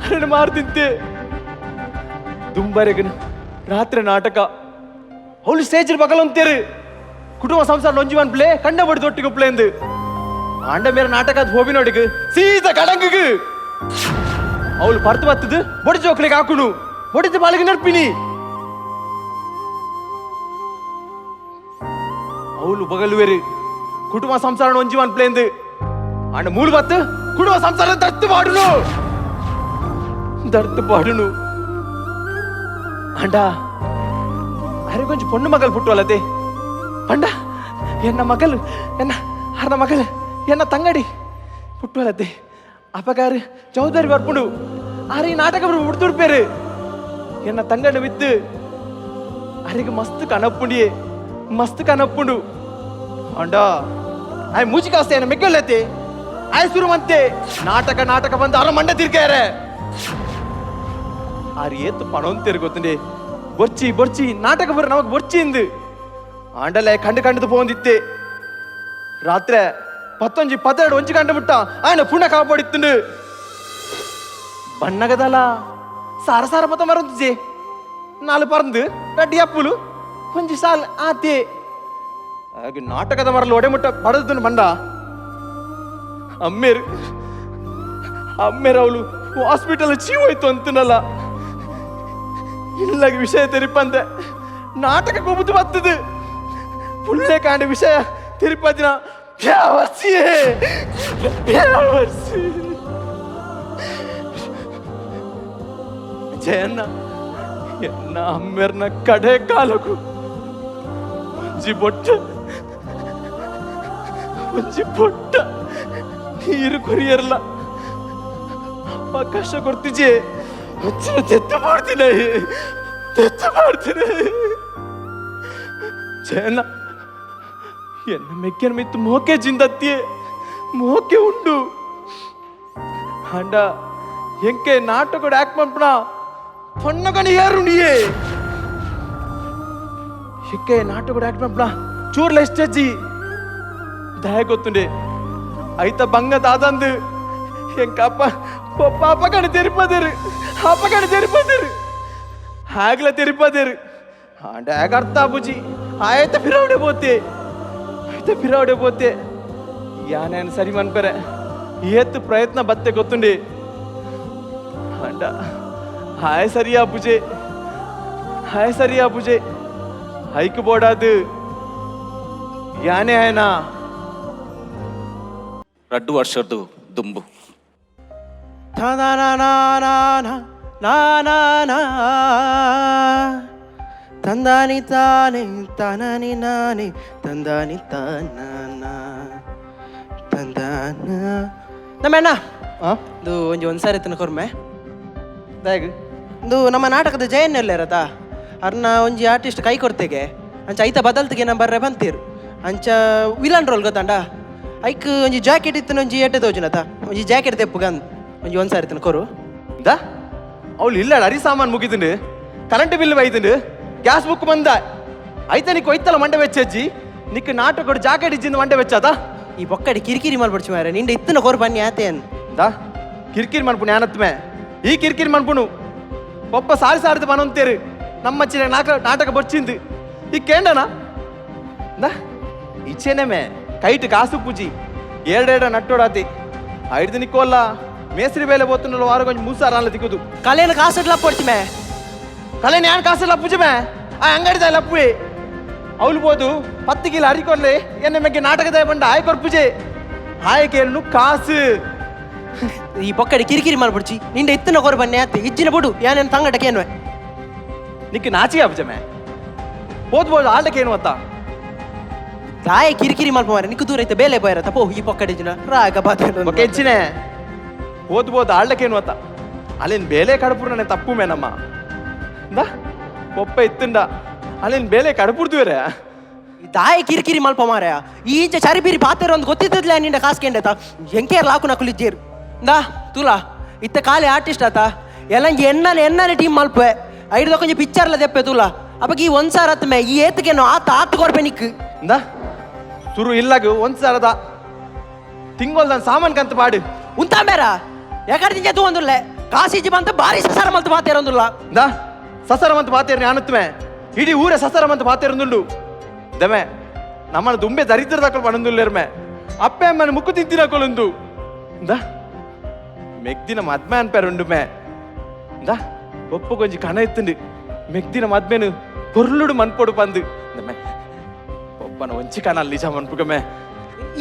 ಅರೇನು ಮಾರ್ ತಿಂತೆ ದುಂಬರೆಗನ ರಾತ್ರಿ ನಾಟಕ ಅವಳು ಸ್ಟೇಜ್ ಬಗಲಂತೇರು ಕುಟುಂಬ ಸಂಸಾರ ಲೊಂಜಿವನ್ ಪ್ಲೇ ಕಂಡ ಬಡಿ ದೊಟ್ಟಿಗೆ ಪ್ಲೇಂದು ಆಂಡ ಮೇರೆ ನಾಟಕ ಅದು ಹೋಗಿ ನೋಡಿಗೆ ಸೀದಾ ಕಡಂಗಿಗೆ ಅವಳು ಪರ್ತು ಬತ್ತದು ಬೊಡಿ ಜೋಕ್ಲಿಗೆ ಹಾಕುನು ಬೊಡಿದ ಬಾಳಿಗೆ ನಡ್ಪಿನಿ ಅವಳು ಬಗಲುವೆರು ಕುಟುಂಬ ಸಂಸಾರ ಒಂಜಿವನ್ ಪ್ಲೇಂದು ಆಂಡ ಮೂಲು ಬತ್ತು ಕುಟುಂಬ ಸಂಸಾರ ದರ್ತು ಪಾಡುನು ದರ್ತು ಪಾಡುನು ಆಂಡ ಅರೆ ಕೊಂಚ ಪೊಣ್ಣು ಮಗಲ್ ಪುಟ್ಟುವಲ್ಲತೆ ಪಂಡ ಎನ್ನ ಮಗಲು ಎನ್ನ ಅರ್ನ ಮಗಲು ಎನ್ನ ತಂಗಡಿ ಪುಟ್ಟುವಲ್ಲತೆ ಅಪಗಾರು ಜವಾಬ್ದಾರಿ ಬರ್ಪುಂಡು ಆರೆ ಈ ನಾಟಕ ಬಿಡ್ದುಡ್ಪೇರು ಎನ್ನ ತಂಗಡ ಬಿತ್ತು ಅರೆಗೆ ಮಸ್ತ್ ಕನಪ್ಪುಂಡಿಯೇ ಮಸ್ತ್ ಕನಪ್ಪುಂಡು ಅಂಡ ಆಯ್ ಮೂಜಿಕಾಸ್ತೆ ಎನ್ನ ಮೆಗ್ಗೊಲ್ಲತೆ ಆಯ್ ಸುರುವಂತೆ ನಾಟಕ ನಾಟಕ ಬಂದು ಅರ ಮಂಡ ತಿರ್ಗಾರೆ. ಆರು ಏತು ಪಣೊಂತೇರು ಗೊತ್ತುಂಡೆ. ಬೊರ್ಚಿ ಬೊರ್ಚಿ ನಾಟಕ ಬರ ನಮಗ್ ಬೊರ್ಚಿಂದು ಆಂಡಲೆ ಕಂಡು ಕಂಡದು ಪೋಂದಿತ್ತೆ. ರಾತ್ರೆ 11 12 ಒಂಜಿ ಗಂಟೆ ಮುಟ್ಟ ಆಯನ ಪುಣ ಕಾಪಾಡಿತ್ತುಂಡು. ಬಣ್ಣಗದಲ ಸಾರ ಸಾರ ಪತ ಮರಂತುಜೆ ನಾಲು ಪರಂದು ರಡ್ಡಿ ಅಪ್ಪುಲು ಒಂಜಿ ಸಾಲ್ ಆತೆ. ಹಾಗೆ ನಾಟಕದ ಮರಲು ಒಡೆ ಮುಟ್ಟ ಬಡದು ಬಂಡ. ಅಮ್ಮೇರು ಅಮ್ಮೇರು ಅವಳು ಹಾಸ್ಪಿಟಲ್ ಚೀವ್ ಹೋಯ್ತು ಅಂತನಲ್ಲ. ಇಲ್ಲಾಗ ವಿಷಯ ತೆರಿಪಂದೆ ನಾಟಕ ಗೊಬ್ಬುದು ಬರ್ತದೆ. ಪುಳ್ಳೆ ಕಾಂಡ ವಿಷಯ ತಿರುಪತಿನ ಜಯಣ್ಣ ಎನ್ನ ಅಮ್ಮೆರ್ನ ಕಡೆ ಕಾಲಕು ಒಂಜಿ ಬೊಟ್ಟ ಒಂಜಿ ಬೊಟ್ಟ ನೀರು ಕೊರಿಯರ್ಲ ಅವಕಾಶ ಕೊಡ್ತಿಜೆ. వచ్చిన తెత్తు పాడుతున్నాయి తెత్తు పాడుతున్నాయి. ಜಯಣ್ಣ ಎನ್ನ ಮೆಕ್ಕೆನ ಮಿತ್ತು ಮೋಕೆ ಜಿಂದತ್ತಿ ಮೋಕೆ ಉಂಡು. ಅಂಡ ಎಂಕೆ ನಾಟಕಡು ಆಕ್ಟ್ ಮನ್ಪುಣ ಪೊನ್ನಗಣಿ ಯಾರು ನೀಯೇ. ಎಂಕೆ ನಾಟಕಡು ಆಕ್ಟ್ ಮನ್ಪುಣ ಚೂರ್ಲ ಎಷ್ಟಜ್ಜಿ ದಯ ಗೊತ್ತುಂಡೆ. ಐತ ಬಂಗ ದಾದಂದು ಎಂಕ ಅಪ್ಪ ಪಪ್ಪ ಅಪ್ಪಗಣ ತೆರಿಪದೇರು ಅಪ್ಪಗಣ ತೆರಿಪದೇರು ಆಗ್ಲ ತೆರಿಪದೇರು. ಅಂಡ ಆಗ ಅರ್ಥ ಬುಜಿ ಆಯ್ತ ಫಿರೌಡೆ ಪೋತೆ ಆಯ್ತ ಫಿರೌಡೆ ಪೋತೆ. ಯಾನೇನು ಸರಿ ಮನ್ಪರೆ ಏತ್ತು ಪ್ರಯತ್ನ ಬತ್ತೆ ಗೊತ್ತುಂಡೆ. ಅಂಡ ಹಾಯ್ ಸರಿಯಾ ಬುಜೆ ಹಾಯ್ ಸರಿಯಾ ಬುಜೆ ಹೈಕ್ ಬೋಡಾದು ಯಾನೇ ಆಯನಾ. ರಡ್ಡು ವರ್ಷದ್ದು ದುಂಬು ತಂದಾನಿ ತಾನೆ ತಾನಾನಿ ನಾನೇ ತಂದಾನಿ ತಾನ ತಂದಾನ. ನಮ್ಮ ಅಣ್ಣ ಇದು ಒಂಜಿ ಒಂದ್ಸಾರಿ ತನಕ ಕೊರ್ಮೆ ಇದು ನಮ್ಮ ನಾಟಕದ ಜಯನ್ ಎಲ್ಲರತ ಅರ್ನ ಒಂಜಿ ಆರ್ಟಿಸ್ಟ್ ಕೈ ಕೊಡ್ತೆಗೆ ಅಂಚ ಐತ ಬದಲ್ತಿಗೆ ನಮ್ಮ ಬರ್ರೆ ಬಂತೀರು. ಅಂಚ ವಿಲನ್ ರೋಲ್ ಗೊತ್ತಂಡ ಐಕ್ ಒಂಜಿ ಜಾಕೆಟ್ ಇತ್ತು ಒಂಜಿ ಎಟ್ಟೆ ತೋಜುನತ ಒಂಜಿ ಜಾಕೆಟ್ ತೆಪ್ಪು ಗಂದ್ ಒಂಜಿ ಒಂದ್ಸಾರಿ ತನಕ ಕೊರು. ಇಂದ ಅವಳು ಇಲ್ಲ ಅರಿ ಸಾಮಾನು ಮುಗಿದುಂಡು ಕರೆಂಟ್ ಬಿಲ್ ಬೈದುಂಡು ಗ್ಯಾಸ್ ಬುಕ್ ಬಂದ ಐತ ನಿಕ್ ಒಯ್ತಲ್ಲ ಮಂಡೆ ವೆಚ್ಚಜ್ಜಿ ನಿಕ್ ನಾಟಕಡು ಜಾಕೆಟ್ ಇಜ್ಜಿಂದ ಮಂಡೆ ವೆಚ್ಚಾತ. ಈ ಬೊಕ್ಕಡಿ ಕಿರಿಕಿರಿ ಮಲ್ಪಡ್ಚು ಮಾರ ನಿಂಡೆ ಇತ್ತನ ಕೊರು ಬನ್ನಿ ಆತೇನ್. ಇಂದ ಕಿರಿಕಿರಿ ಮನ್ಪುಣು ಯಾನತ್ಮೆ ಈ ಕಿರಿಕಿರಿ ಮನ್ಪುಣು ಒಬ್ಬ ಸಾರಿ ಸಾರಿದ ಮನಂತೇರು ನಮ್ಮ ನಾಟಕ ಬೊರ್ಚಿಂದು ಈ ಕೇಂಡನ ಇಂದ ಇಚ್ಚೇನೆಮೆ ಕೈಟ್ ಕಾಸು ಪೂಜಿ ಏಡೆಡ ನಟ್ಟೋಡಾತಿ ಐದು ನಿಕ್ಕೋಲ್ಲ ಮೇಸ್ರಿ ಬೇಲೆ పోతున్న వారు కొంచెం మూసారాన్ల దిక్కుదు. ಕಲೆನ ಕಾಸು ಲಪ್ಪೊಡ್ಚಿ ಮೇ ಕಲೆ ഞാൻ ಕಾಸೆಲ್ಲ ಪೂಜೆ ಆ ಅಂಗಡಿ ಲಪ್ಪುವೆ ಅವಳು పోదు 10 ಕಿಲೋ ಅರಿಕೊರ್ಲೆ ಎನ್ನ ಮೆಗ್ಗೆ ನಾಟಕದ ಬಂಡ ಆಯ್ ಕೊರ್ಪುಜೆ ಆಯ್ ಕೇಳು ಕಾಸು. ಈ ಬೊಕ್ಕಡಿ ಕಿರಿಕಿರಿ ಮಲ್ಪಡ್ಚಿ ನಿಂಡೆ ಇತ್ತನ ಕೊರು ಬನ್ನಿ ಆತೆ ಇಜ್ಜಿನ ಬುಡು ಯಾನೇನು ತಂಗಟ ಕೇನ್ವೆ. ನಿಕ್ ನಾಚಿಗೆ ಅಬ್ಜಮೆ పోదు పోదు ಆಲ್ಡಕೇನು ಅತ್ತ ದಾಯ ಕಿರಿಕಿರಿ ಮಲ್ಪ ಮಾರೆ ನಿಕ್ಕು ದೂರ ಐತೆ ಬೇಲೆ ಪೋಯರ ತಪೋ ಈ ಪೊಕ್ಕಡಿ ಜಿನ ರಾಗ ಬಾತ ಒಕೆ ಹೆಚ್ಚಿನೆ పోదు పోదు ಆಲ್ಡಕೇನು ಅತ್ತ ಅಲ್ಲಿನ ಬೇಲೆ ಕಡಪುರ್ನ ತಪ್ಪು ಮೇನಮ್ಮ ಇಂದ ಒಪ್ಪ ಇತ್ತುಂಡ ಅಲ್ಲಿನ ಬೇಲೆ ಕಡಪುರ್ದುವೇರೆ. ದಾಯ ಕಿರಿಕಿರಿ ಮಲ್ಪ ಮಾರಾಯ ಈಂಚೆ ಚರಿಬಿರಿ ಪಾತೆರ ಒಂದು ಗೊತ್ತಿದ್ದದ್ಲ ನಿಂಡ ಕಾಸ್ಕೆಂಡತ ಎಂಕೇರ್ ಲಾಕು ನಕುಲು ಇಜ್ಜೇರು ಇಂದಾ ತುಲಾ ಇತ್ತ ಖಾಲಿ ಆರ್ಟಿಸ್ಟ್ ಆತ ಎಲ್ಲಂಜಿ ಎಣ್ಣನೆ ಎಣ್ಣನೆ ಟೀಮ್ ಮಲ್ಪೆ ಐಡ್ದ ಕೊಂಚ ಪಿಕ್ಚರ್ಲ ದೆಪ್ಪೆ ತುಲಾ ಅಪ್ಪಗೆ ಈ ಒಂದ್ಸಾರ ಆತ ಮೇ ಈ ಏತಕೇನೋ ಆತ ಆತ ಕೊರ್ಪೆ ನಿಕ್. ಇಂದ ಸುರು ಇಲ್ಲಾಗ ಒಂದ್ಸಾರದ ತಿಂಗೊಲ್ದನ್ ಸಾಮಾನ್ ಕಂತ ಪಾಡು ಉಂತಾ ಮೇರ ಯಾಕಡೆ ತಿಂಜ ತೂ ಒಂದುಲ್ಲೆ ಕಾಸಿಜಿ ಬಂತ ಭಾರಿ ಸಸಾರ ಮಲ್ತು ಮಾತೇರೊಂದುಲ್ಲ. ಇಂದ ಸಸರಮಂತ ಮಾತೇರು ಜ್ಞಾನತ್ವೆ ಇಡೀ ಊರೇ ಸಸರಮಂತ ಮಾತೇರೊಂದುಂಡು ದಮೆ ನಮ್ಮನ್ನ ದುಂಬೆ ದರಿದ್ರದಕ್ಕಲು ಪಣಂದುಲ್ಲೇರ್ಮೆ ಅಪ್ಪೆ ಅಮ್ಮನ ಮುಕ್ಕು ತಿಂತಿನಕೊಲುಂದು. ಇಂದ ಮೆಗ್ದಿನ ಮದ್ಮೆ ಅನ್ಪೇರುಂಡು ಮೇ. ಇಂದ ಒಪ್ಪು ಕೊಂಚಿ ಕಣ ಎತ್ತುಂಡು ಮೆಗ್ದಿನ ಮದ್ಮೆನು ಪೊರ್ಲುಡು ಮನ್ಪೊಡು ಪಂದು ದಮೆ ಒಪ್ಪನ ಒಂಚಿ ಕಣ ನಿಜ ಮನ್ಪುಗಮೆ.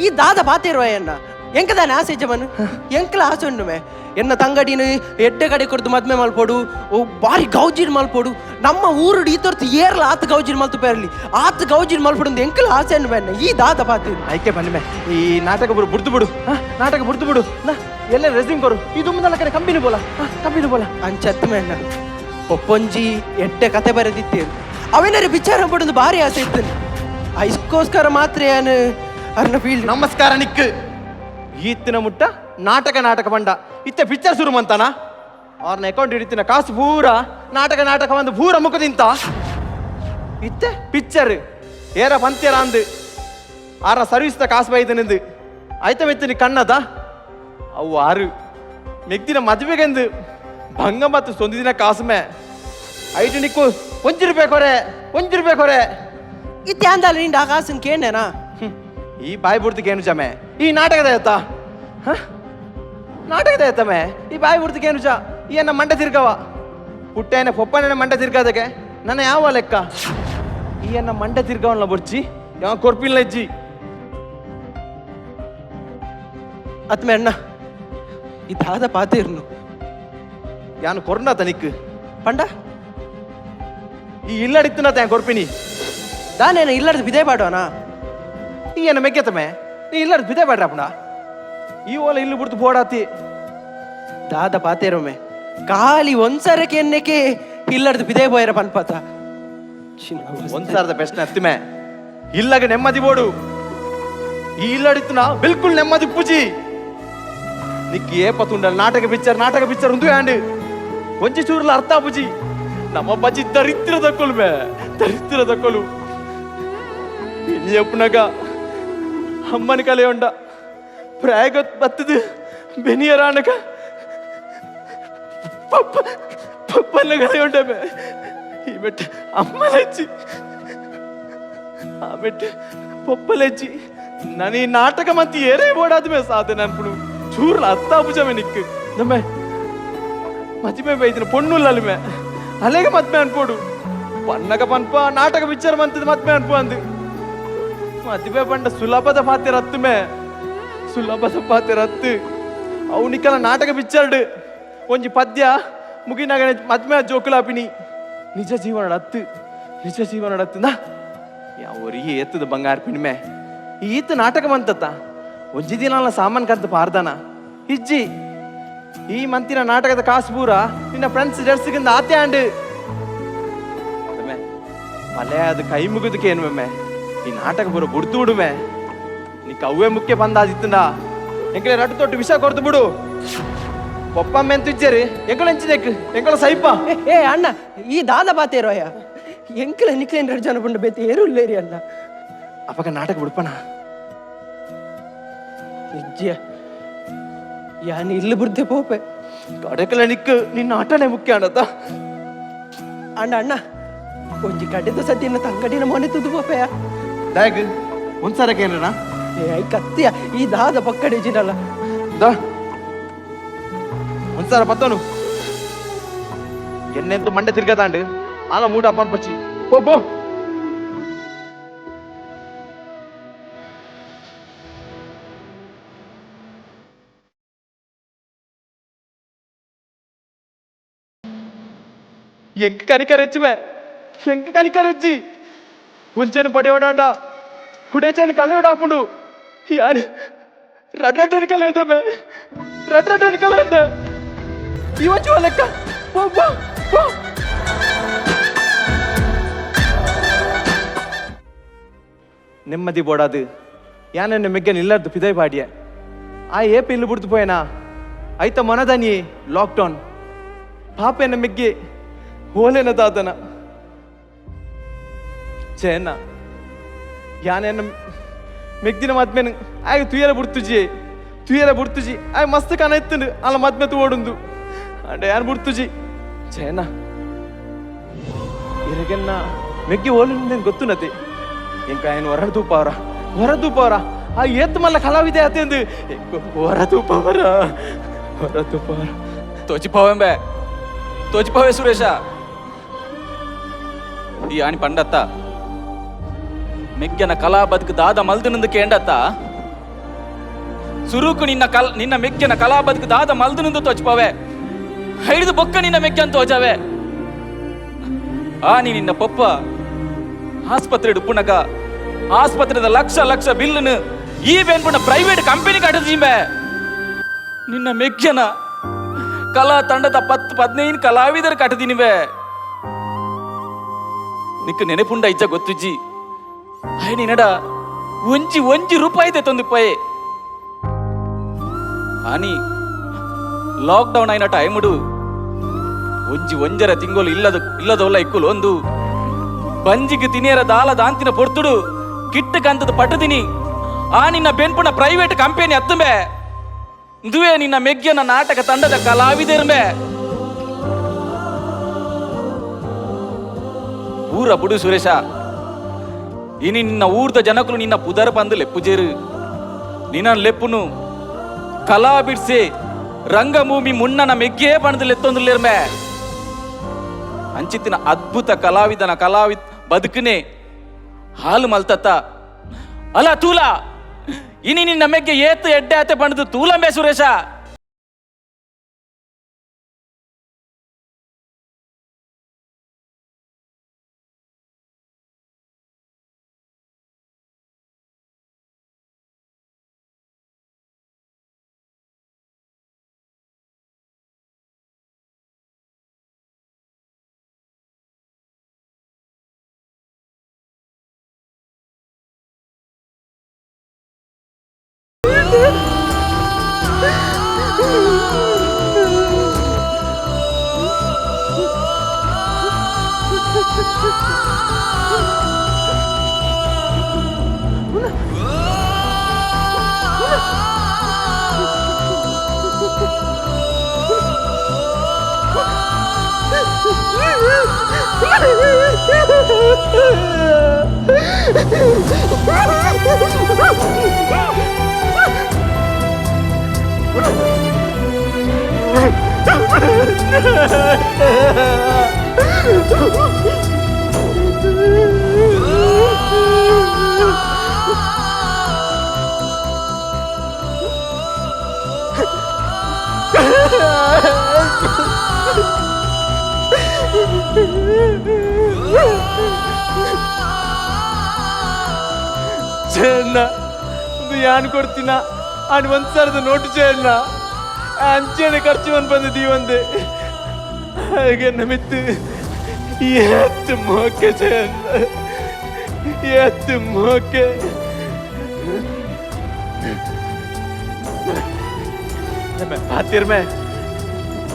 ಈ ದಾದ ಪಾತಿರುವ ಎನ್ನ ಎಂಕದಾನೆ ಆಸೆ ಜಮನು ಎಂಕಲ ಆಸೆ ಉಂಡುಮೆ ಎನ್ನ ತಂಗಡಿನ ಎಡ್ಡೆ ಕಡೆ ಕೊಡ್ದು ಮದ್ಮೆ ಮಲ್ಪೊಡು ಓ ಬಾರಿ ಗೌಜಿಡ್ ಮಲ್ಪೊಡು ನಮ್ಮ ಊರುಡು ಈ ತೋರ್ತು ಏರ್ಲ ಆತ ಗೌಜಿಡ್ ಮಲ್ತು ಪೇರ್ಲಿ ಆತ ಗೌಜಿಡ್ ಮಲ್ಪೊಡು ಎಂಕಲ ಆಸೆ ಉಂಡುಮೆ ಎನ್ನ ಈ ದಾದ ಪಾತಿರು. ಆಯ್ಕೆ ಬನ್ನಿ ಈ ನಾಟಕ ಬರು ಬುಡ್ದು ಬಿಡು ನಾಟಕ ಬುಡ್ದು ಬಿಡು ನಾ ಎಲ್ಲ ರೆಸ್ಯೂಮ್ ಕೊರು ಈ ದುಮ್ಮದಲ್ಲ ಕಡೆ ಕಂಬಿನ ಬೋಲ ಕಂಬಿನ ಬೋಲ ಅಂಚತ್ತು ಮೇಣ್ಣ ಒಪ್ಪೊಂಜಿ ಎಡ್ಡೆ ಕತೆ ಬರೆದಿತ್ತೇರು ಅವೇನಾರು ವಿಚಾರ ಪಡೋದು ಭಾರಿ ಆಸೆ ಇತ್ತು ಐಸ್ಕೋಸ್ಕರ ಮಾತ್ರ ಏನು ಅರ್ನ ಫೀಲ್ಡ್. ನಮಸ್ಕಾರ ನಿಕ್ ಈತ್ತಿನ ಮುಟ್ಟ ನಾಟಕ ನಾಟಕ ಬಂಡ ಇತ್ತೆ ಪಿಕ್ಚರ್ ಶುರು ಮಂತಾನ. ಅವ್ರನ್ನ ಅಕೌಂಟ್ ಹಿಡಿತಿನ ಕಾಸು ಪೂರ ನಾಟಕ ನಾಟಕ ಒಂದು ಪೂರ ಮುಖದಿಂತ ಇತ್ತೆ ಪಿಕ್ಚರ್ ಏರ ಪಂತ್ಯರ ಅಂದು ಆರ ಸರ್ವಿಸ್ದ ಕಾಸು ಬೈದನೆಂದು ಆಯ್ತ ಮೆತ್ತಿನಿ ಕಣ್ಣದ ಅವು ಆರು ಮೆಗ್ದಿನ ಮದುವೆಗೆಂದು ಭಂಗ ಮತ್ತು ಸೊಂದಿನ ಕಾಸುಮೆ ಐಟು ನಿಕ್ಕು ಒಂಜಿ ರೂಪಾಯಿ ಕೊರೆ, ಒಂಜಿ ರೂಪಾಯಿ ಕೊರೆ. ಇತ್ತೆ ಅಂದಲ್ಲ ನಿಂಡ ಆ ಕಾಸಿನ ಕೇಂದೇನಾ? ಈ ಬಾಯಿ ಬುಡ್ತಿಗೆ ಏನು ಜಮೆ ಈ ನಾಟಕದ ಆಯ್ತಾ? ಹ? ನಾಟಕದ ಆಯ್ತಮ್ಮೆ ಈ ಬಾಯಿ ಬುಡ್ತಿಗೆ ಏನು ಜ ಈ ಎನ್ನ ಮಂಡೆ ತಿರ್ಗವ ಪುಟ್ಟೇನೆ ಪೊಪ್ಪನೇ ಮಂಡೆ ತಿರ್ಗದಕ್ಕೆ ನನ್ನ ಯಾವ ಲೆಕ್ಕ ಈ ಎನ್ನ ಮಂಡೆ ತಿರ್ಗವಲ್ಲ ಬುರ್ಚಿ ಯಾವ ಕೊರ್ಪಿಲ್ಲ ಇಜ್ಜಿ. ಅತ್ಮೆ ಅಣ್ಣ ಈ ದಾದ ಪಾತಿರ್ನು ಯಾನು ಕೊರ್ನ ತನಿಕ್ ಪಂಡ ಈ ಇಲ್ಲಡಿತ್ತನ ತ್ಯಾನ್ ಕೊರ್ಪಿನಿ. ದಾನೇನ ಇಲ್ಲದ ಬಿದೆ ಪಾಡೋನಾ? ಈ ಏನ ಮೆಗ್ಗೆತಮೆ ನೀ ಇಲ್ಲದ ಬಿದೆ ಪಾಡ್ರಪ್ಪಣ ಈ ಓಲ ಇಲ್ಲು ಬಿಡ್ತು ಬೋಡಾತಿ. ದಾದ ಪಾತೇರೊಮ್ಮೆ ಖಾಲಿ ಒಂದ್ಸರಕ್ಕೆ ಎನ್ನಕ್ಕೆ ಇಲ್ಲದ ಬಿದೆ ಬೋಯರ ಪನ್ಪಾತ. ಒಂದ್ಸಾರದ ಬೆಸ್ಟ್ ಅತ್ತಿಮೆ ಇಲ್ಲಾಗ ನೆಮ್ಮದಿ ಬೋಡು ಈ ಇಲ್ಲಡಿತ್ತನ ಬಿಲ್ಕುಲ್ ನೆಮ್ಮದಿ ಪೂಜಿ ನಿಕ್ಕಿ ಏ ಪತುಂಡಲ್ ನಾಟಕ ಪಿಕ್ಚರ್ ನಾಟಕ ಪಿಕ್ಚರ್ ಉಂದು ಆಂಡ್ ಒಂಜಿ ಚೂರ್ಲ ಅರ್ಥ ಪೂಜಿ ನಮ್ಮ ಬಜ್ಜಿ ದರಿದ್ರ ದಕ್ಕೊಲು ಬೇ ದರಿದ್ರ ದಕ್ಕೊಲು ಎಪ್ಪುನಗ ಅಮ್ಮನ ಕಲೆ ಉಂಡ ಪ್ರಾಯಗ ಬತ್ತದು ಬೆನಿಯರಾನಕ ಪಪ್ಪ ಪಪ್ಪನ ಕಲೆ ಉಂಡ ಬೇ ಈ ಬೆಟ್ಟ ಅಮ್ಮಲೆಚ್ಚಿ ಆ ಬೆಟ್ಟ ಪೊಪ್ಪಲೆಚ್ಚಿ ನಾನು ಈ ನಾಟಕ ಮಂತಿ ಏರೇ ಬೋಡಾದ ಮೇ ಸಾಧನೆ ಅನ್ಪುಡು ಚೂರ್ಲ ಅತ್ತಾಪುಜಮೆ ನಿಕ್ಕು ನಮ್ಮ ಮದಿಮೆ ಬೈದಿನ ಪೊಣ್ಣುಲ್ಲಲ್ಲಿ ಮೇ ಅಲೆಗೆ ಮದ್ಮೆ ಅನ್ಪೋಡು ಪನ್ನಗ ಪನ್ಪ ನಾಟಕ ಪಿಕ್ಚರ್ ಮಂತದ ಮದ್ಮೆ ಅನ್ಪು ಅಂದು ಮದುವೆ ಪಂಡ ಸುಲಭದ ಪಾತೆ ರತ್ತು ಮೇ ಸುಲಭದ ಪಾತೆ ರತ್ತು ಅವು ನಿಕ್ಕಲ ನಾಟಕ ಪಿಕ್ಚರ್ಡ್ ಒಂಜಿ ಪದ್ಯ ಮುಗಿನಾಗ ಮದ್ಮೆ ಜೋಕುಲಾಪಿನಿ ನಿಜ ಜೀವನ ರತ್ತು ನಿಜ ಜೀವನ ರತ್ತುಂದ ಯಾವ ಎತ್ತದ ಬಂಗಾರ ಪಿಣಿಮೆ ಈತ ನಾಟಕ ಮಂತತ್ತ ಒಂಜಿ ದಿನ ಸಾಮಾನ್ ಕಂತ ಪಾರ್ದಾನ ಇಜ್ಜಿ ಈ ಮಂತಿನ ನಾಟಕದ ಕಾಸು ಪೂರ ನಿನ್ನ ಫ್ರೆಂಡ್ಸ್ ಜರ್ಸಿಗಿಂದ ಆತೆ ಆಂಡ್ ಮಲೆ ಅದು ಕೈ ಮುಗಿದಕ್ಕೆ ಏನು ಮೆಮ್ಮೆ ಈ ನಾಟಕ ಪೂರ ಬುಡ್ತು ಬಿಡುಮೆ ನೀ ಕವ್ವೆ ಮುಖ್ಯ ಬಂದಾದಿತ್ತಂದ ಎಂಕಲೆ ರಟ್ಟು ತೊಟ್ಟು ವಿಷ ಕೊರ್ದು ಬಿಡು ಪೊಪ್ಪಮ್ಮ ಎಂತ ಇಜ್ಜೇರಿ ಎಂಕಲ ಎಂಚಿದೆಕ್ ಎಂಕಲ ಸೈಪ. ಏ ಅಣ್ಣ ಈ ದಾದ ಪಾತೇರೋಯ ಎಂಕಲ ನಿಕ್ಲೇನ್ ಎರಡು ಜನ ಪಂಡ ಬೇತೆ ಏರು ಇಲ್ಲೇರಿ ಅಣ್ಣ. ಅಪ್ಪಗ ನಾಟಕ ಬಿಡ್ಪಣ ನಿಜ್ಜ ಯಾನ್ ಇಲ್ಲಿ ಬುರ್ದೆ ಪೋಪೆ ಕಡಕಲ ನಿಕ್ಕು ನಿನ್ನ ಆಟನೇ ಮುಖ್ಯ ಅಣ್ಣತ್ತ. ಅಣ್ಣ ಅಣ್ಣ ಒಂಜಿ ಕಡೆದ ಸತಿನ ತಂಗಡಿನ ಮೊನೆ ತುದು ಪೋಪೆಯ ದಾಗ್ ಒಂದ್ಸರಕ್ಕೆ ಏನಣ್ಣ? ಏ I ಕತ್ತಿಯ ಈ ದಾದ ಪಕ್ಕಡೆ ಜಿನಲ್ಲ ದಾ ಒಂದ್ಸಾರ ಪತ್ತನು ಎನ್ನೆಂತು ಮಂಡೆ ತಿರ್ಗತಾಂಡು ಆಲ ಮೂಟ ಅಪ್ಪನ್ ಪಚ್ಚಿ ಪೋ ಪೋ. ಎಂಕ ಕನಿಕರೆಚ್ಚುವೆ ಎಂಕ ಕನಿಕರೆಚ್ಚಿ ఉంచెను పడేవాడ కుడేచాను కలవడాపుడు ಯಾರು ರಡ್ರಡ್ಡని ಕಲೆದಮ್ಮೆ ರಡ್ರಡ್ಡని ಕಲೆದ ಇವತ್ತು ಲೆಕ್ಕ ಪೋ ಪೋ ಪೋ. ನೆಮ್ಮದಿ ಬೋಡಾದು ಯಾನನ್ನ ಮೆಗ್ಗನ್ ಇಲ್ಲರ್ದು ಪಿದೈ ಪಾಡಿಯ ಆ ಏಪ ಇಲ್ಲು ಬಿಡ್ತು ಪೋಯನಾ ಐತ ಮೊನದನಿ ಲಾಕ್ಡೌನ್ ಪಾಪೆನ ಮೆಗ್ಗಿ ಓಲೆನ ತಾತನ ಚೇನ ಯಾನೆನ್ನ ಮೆಗ್ದಿನ ಮದ್ಮೆನ್ ಆಗ ತುಯರ ಬುಡ್ತುಜಿ ತುಯರ ಬುಡ್ತುಜಿ ಆಯ್ ಮಸ್ತ್ ಕನ ಎತ್ತುಂಡು ಅಲ್ಲ ಮದ್ಮೆ ತೋಡುಂದು ಅಂಡೆ ಯಾನ್ ಬುಡ್ತುಜಿ ಚೇನ ಇರಗೆನ್ನ ಮೆಗ್ಗಿ ಓಲಿಂದೇನು ಗೊತ್ತುನತೆ ಎಂಕ ಏನು ಹೊರ ತೂಪವರ ಹೊರ ತೂಪವರ ಆ ಏತ್ ಮಲ್ಲ ಕಲಾವಿದೆ ಆತೆಂದು ಹೊರ ತೂಪವರ ಹೊರ ತೂಪವರ ತೋಚಿಪವೆಂಬೆ ತೋಚಿಪವೆ ಸುರೇಶ ಈ ಆಣಿ ಪಂಡತ್ತ ಮೆಗ್ಗನ ಕಲಾ ಬದುಕು ದಾದ ಮಲ್ದನಂದು ಕೇಂಡತ್ತ ಸುರುಕು ನಿನ್ನ ಕಲ್ ನಿನ್ನ ಮೆಗ್ಗನ ಕಲಾ ಬದುಕು ದಾದ ಮಲ್ದನಂದು ತೋಚಿಪವೆ ಹಿಡಿದು ಬೊಕ್ಕ ನಿನ್ನ ಮೆಗ್ಗನ್ ತೋಜವೆ ಆ ನೀ ನಿನ್ನ ಪಪ್ಪ ಆಸ್ಪತ್ರೆ ಉಪ್ಪುನಗ ಆಸ್ಪತ್ರೆದ ಲಕ್ಷ ಲಕ್ಷ ಬಿಲ್ಲುನು ಈ ಬೇನ್ಪುನ ಪ್ರೈವೇಟ್ ಕಂಪನಿ ಕಟ್ಟದೀಂಬೆ ನಿನ್ನ ಮೆಗ್ಗನ ಕಲಾ ತಂಡದ 10 15 ಕಲಾವಿದರು ಕಟ್ಟದಿನಿವೆ ನಿಕ್ಕ ನೆನಪುಂಡ ಇಜ್ಜ ಗೊತ್ತುಜ್ಜಿ ಅಯ್ಯ ನಿನ್ನಡ ಒಂಜಿ ಒಂಜಿ ರೂಪಾಯಿ ತಂದಿಪ್ಪಾಯೆ ಆನಿ ಲಾಕ್ಡೌನ್ అయిన ಟೈముಡು ಒಂಜಿ ಒಂಜರ ತಿಂಗೊಲು ಇಲ್ಲದ ಇಲ್ಲದವಲ್ಲ ಇಕ್ಕುಲು ಒಂದು ಬಂಜಿಗೆ ತಿನಿಯರ ದಾಲ ದಾಂತಿನ ಪೊರ್ತುಡು ಕಿಟ್ಟು ಕಂತದ ಪಟ್ಟದಿನಿ ಆ ನಿನ್ನ ಬೆನ್ಪುನ ಪ್ರೈವೇಟ್ ಕಂಪೆನಿ ಅತ್ತುಂಬೆ ಇದುವೇ ನಿನ್ನ ಮೆಗ್ಯನ ನಾಟಕ ತಂಡದ ಕಲಾವಿದರ್ಮೆ. ಊರ ಬುಡು ಸುರೇಶ, ಇನಿ ನಿನ್ನ ಊರ್ದ ಜನಕುಲು ನಿನ್ನ ಪುದರ್ ಬಂದು ಲೆಪ್ಪುಜೇರು. ನಿನ್ನ ಲೆಪ್ಪುನು ಕಲಾ ಬಿಡ್ಸೆ ರಂಗಭೂಮಿ ಮುನ್ನನ ಮೆಗ್ಗೇ ಬಣದು ಲೆತ್ತೊಂದುಲೇರ್ಮೆ. ಅಂಚಿತ್ತಿನ ಅದ್ಭುತ ಕಲಾವಿದನ ಕಲಾವಿದ ಬದುಕನೆ ಹಾಲು ಮಲ್ತತ್ತ ಅಲ್ಲ ತೂಲ. ಇನಿ ನಿನ್ನ ಮೆಗ್ಗೆ ಏತು ಎಡ್ಡೆ ಆತೆ ಬಣದು ತೂಲಂಬೆ ಸುರೇಶ. ಜಯಣ್ಣ, ಒಂದು ಯಾನ್ ಕೊಡ್ತೀನ ಆನ್ ಒಂದ್ ಸಾವಿರದ ನೋಟು ಜಯಣ್ಣ. ಅಂಚೆನೆ ಖರ್ಚು ಬಂದು ಬಂದಿದ್ದೀ ಒಂದೇ ಹಾಗೆ ನಮಿತ್ತು ಏತ್ತು ಮೋಕೆ ಜಯಣ್ಣ, ಏತ್ತು ಮೋಕೆ. ಪಾತಿರ್ಮೆ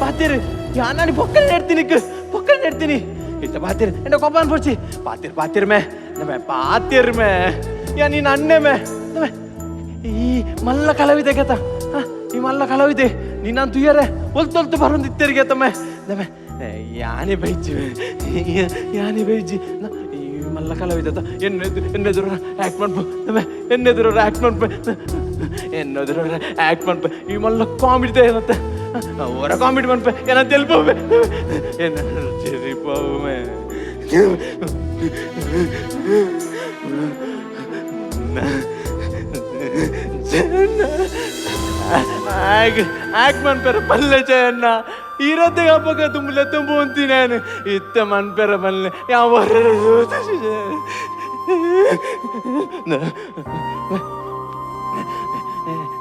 ಪಾತಿರು ಯಾನಾಡಿ ಪೊಕ್ಕಲ್ ನೆಡ್ತೀನಿ, ಪೊಕ್ಕಲ್ ನೆಡ್ತೀನಿ ಇತ್ತ ಪಾತಿರು ಎಂಡ ಕೊಬ್ಬನ್ ಪೊಡ್ಚಿ ಪಾತಿರ್ ಪಾತಿರ್ಮೆ ನಮ್ಮ ಪಾತಿರ್ಮೆ ಯಾ ನೀನು ಅಣ್ಣೆಮೆ. ಈ ಮಲ್ಲ ಕಲಾವಿದೆ ಗತ, ಈ ಮಲ್ಲ ಕಲಾವಿದೆ ನೀನಂತೂ ತುಯ್ಯರೆ ಒಲ್ತೊಲ್ತು ಬರೋಂದಿತ್ತರಿಗೆ ತಮ್ಮೆ. ನಮ್ಮೆ ಯಾನೇ ಬೈಜಿ ಯಾನೇ ಬೈಜಿ ಈ ಮಲ್ಲ ಕಲಾವಿದೆ ಎನ್ನೆದುರು ಆ್ಯಕ್ಟ್ ಮಾಡ್ಬು ನಮ್ಮೆ, ಎನ್ನೆದುರು ಆ್ಯಕ್ಟ್ ಮಾಡ್ಬು, ಎನ್ನೆದುರು ಆ್ಯಕ್ಟ್ ಮಾಡ್ಬು. ಈ ಮಲ್ಲ ಕಾಮಿಡಿ ಏನಂತ ಹೊರ ಕಾಮಿಡಿ ಮಾಡ್ಬೆ ಏನಂತ ಎಲ್ಬೋವೆ ಎನ್ನ ಚೆರಿಪೋವೆ. ಆಗ್ ಮನ್ಪೆರ ಪಲ್ಲೆ ಜಯಣ್ಣ ಇರತ್ತೆ ಹಬ್ಬಕ ತುಂಬಲೆ ತುಂಬು ಅಂತೀನಿ ನಾನು ಇತ್ತ ಮನ್ಪೆರ ಪಲ್ಲೆ ಯಾವ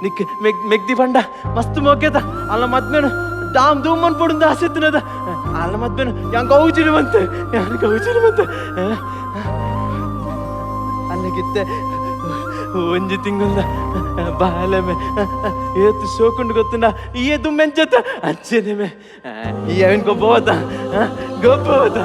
ನಿಕ್ ಮೆಗ್ ಮೆಗ್ದಿ ಬಂಡ ಮಸ್ತ್ ಮೋಕೆತ ಅಲ್ಲ ಮದ್ಮೇನು ಡಾಮ್ ಧೂಮ್ ಅನ್ಪೊಡುಂದು ಆಸೆತ್ತಿನದ ಅಲ್ಲ ಮದ್ಮೇನು ಯಾಂಗ ಗೌಜಿನ ಬಂತೆ ಯಾನ್ ಗೌಜಿನ ಬಂತೆ ಅಲ್ಲಗಿತ್ತೆ ಒಂಜಿ ತಿಂಗಳ್ದ ಬಾಲೆಮೆ ಏತು ಶೋಕುಂಡು ಗೊತ್ತುಂಡ ಈ ದುಮ್ಮೆಂಚತ್ತ ಅಂಚೆನೆಮೆ ಈ ಅವನ್ ಗೊಬ್ಬವತ ಗೊಬ್ಬವತ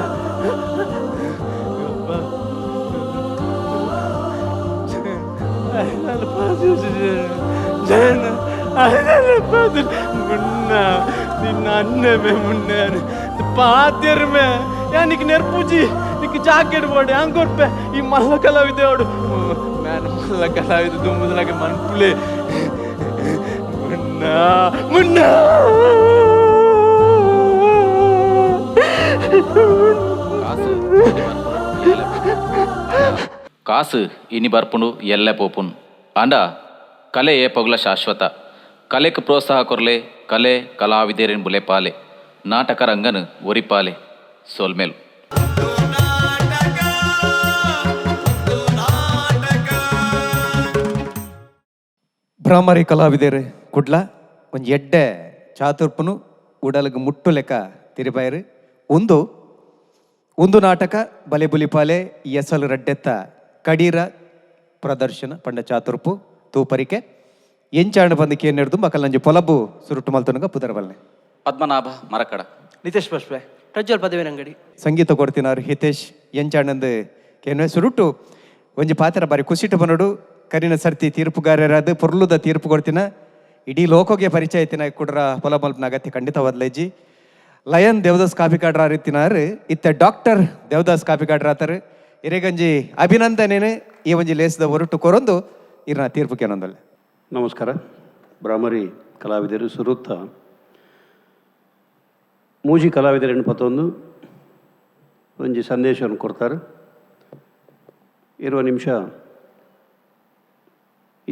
ಮುನ್ನ ನಿನ್ನ ಅನ್ನಮೆ ಮುನ್ನ ಪಾತಿರ್ಮೆ ಯಾನಿಕ್ ನೆರ್ಪುಜಿ ನಿಕ್ ಜಾಕೆಟ್ ಬೋಡೆ ಹಂಗೊರ್ಪೆ ಈ ಮಲ್ಲ ಕಲಾವಿದೆ ಅವಡು ಮ್ಯಾನ್ ಮಲ್ಲ ಕಲಾವಿದ ದುಮ್ಮದಲಾಗೆ ಮನ್ಪುಲೆ ಮುನ್ನ ಮುನ್ನ ಕಾಸು ಇನಿ ಬರ್ಪುಂಡು ಎಲ್ಲೆ ಪೋಪುನ್ ಆಂಡ ಕಲೆ ಏ ಪೊಗ್ಲ ಶಾಶ್ವತ. ಕಲೆಕ್ ಪ್ರೋತ್ಸಾಹ ಕೊರ್ಲೆ ಕಲೆ ಕಲಾವಿದೇರಿನ್ ಬುಲೆಪಾಲೆ ನಾಟಕ ರಂಗನ್ ಒರಿಪಾಲೆ ಸೋಲ್ಮೇಲು. ಭ್ರಾಮರಿ ಕಲಾವಿದರು ಕುಡ್ಲ ಒಂಜಿ ಎಡ್ಡೆ ಚಾತುರ್ಪುನು ಉಡಲ್ಗ್ ಮುಟ್ಟು ಲೆಕ್ಕ ತಿರುಬಾಯರು. ಒಂದು ಒಂದು ನಾಟಕ ಬಲೆ ಬುಲಿಪಾಲೆ ಎಸಲು ರಡ್ಡೆತ್ತ ಕಡೀರ ಪ್ರದರ್ಶನ ಪಂಡ ಚಾತುರ್ಪು ತೂಪರಿಕೆ ಎಂಚಾಣ ಬಂದು ಕೇನೆಡ್ದು ಮಕ್ಕಳಂಜಿ ಪೊಲಬು ಸುರುಟು ಮಲ್ತುನಗ ಪುದರಬಲ್ನೆ. Padmanabha ಮರಕಡ, Nitesh ಪಶ್ಪೆ, Prajwal Padavinangadi. ಸಂಗೀತ ಕೊಡ್ತಿನಾರು ಹಿತೇಶ್ ಎಂಚಾಣಂದು ಕೇನ್ವೆ ಸುರುಟು ಒಂಜಿ ಪಾತ್ರ ಬಾರಿ ಕುಸಿಟು ಬನ್ನಡು ಕರಿನ ಸರ್ತಿ ತೀರ್ಪುಗಾರರಾದ ಪೊರ್ಲುದ ತೀರ್ಪು ಕೊಡ್ತಿನ ಇಡೀ ಲೋಕೋಗೆ ಪರಿಚಯ ಇತ್ತಿನ ಕುಡ್ರ ಹೊಲ ಮಲ್ಪನ ಅಗತ್ಯ ಖಂಡಿತವಾದ್ಲೇಜಿ. ಲಯನ್ ದೇವದಾಸ್ ಕಾಪಿಕಾಡ್ರ ಇತ್ತಿನಾರು ಇತ್ತ ಡಾಕ್ಟರ್ ದೇವದಾಸ್ ಕಾಪಿಕಾಡ್ರ ಆತರು ಇರೆಗಂಜಿ ಅಭಿನಂದನೇನು ಈ ಒಂಜಿ ಲೇಸದ ಹೊರಟು ಕೊರೊಂದು ಇರ್ನ ತೀರ್ಪು ಕೇನೊಂದಲ್ಲ. ನಮಸ್ಕಾರ. ಬ್ರಾಹ್ಮರಿ ಕಲಾವಿದರು ಸುರುತ್ತ ಮೂಜಿ ಕಲಾವಿದರನ್ನು ಪತ್ತೊಂದು ಒಂಜಿ ಸಂದೇಶವನ್ನು ಕೊಡ್ತಾರೆ. 20 ನಿಮಿಷ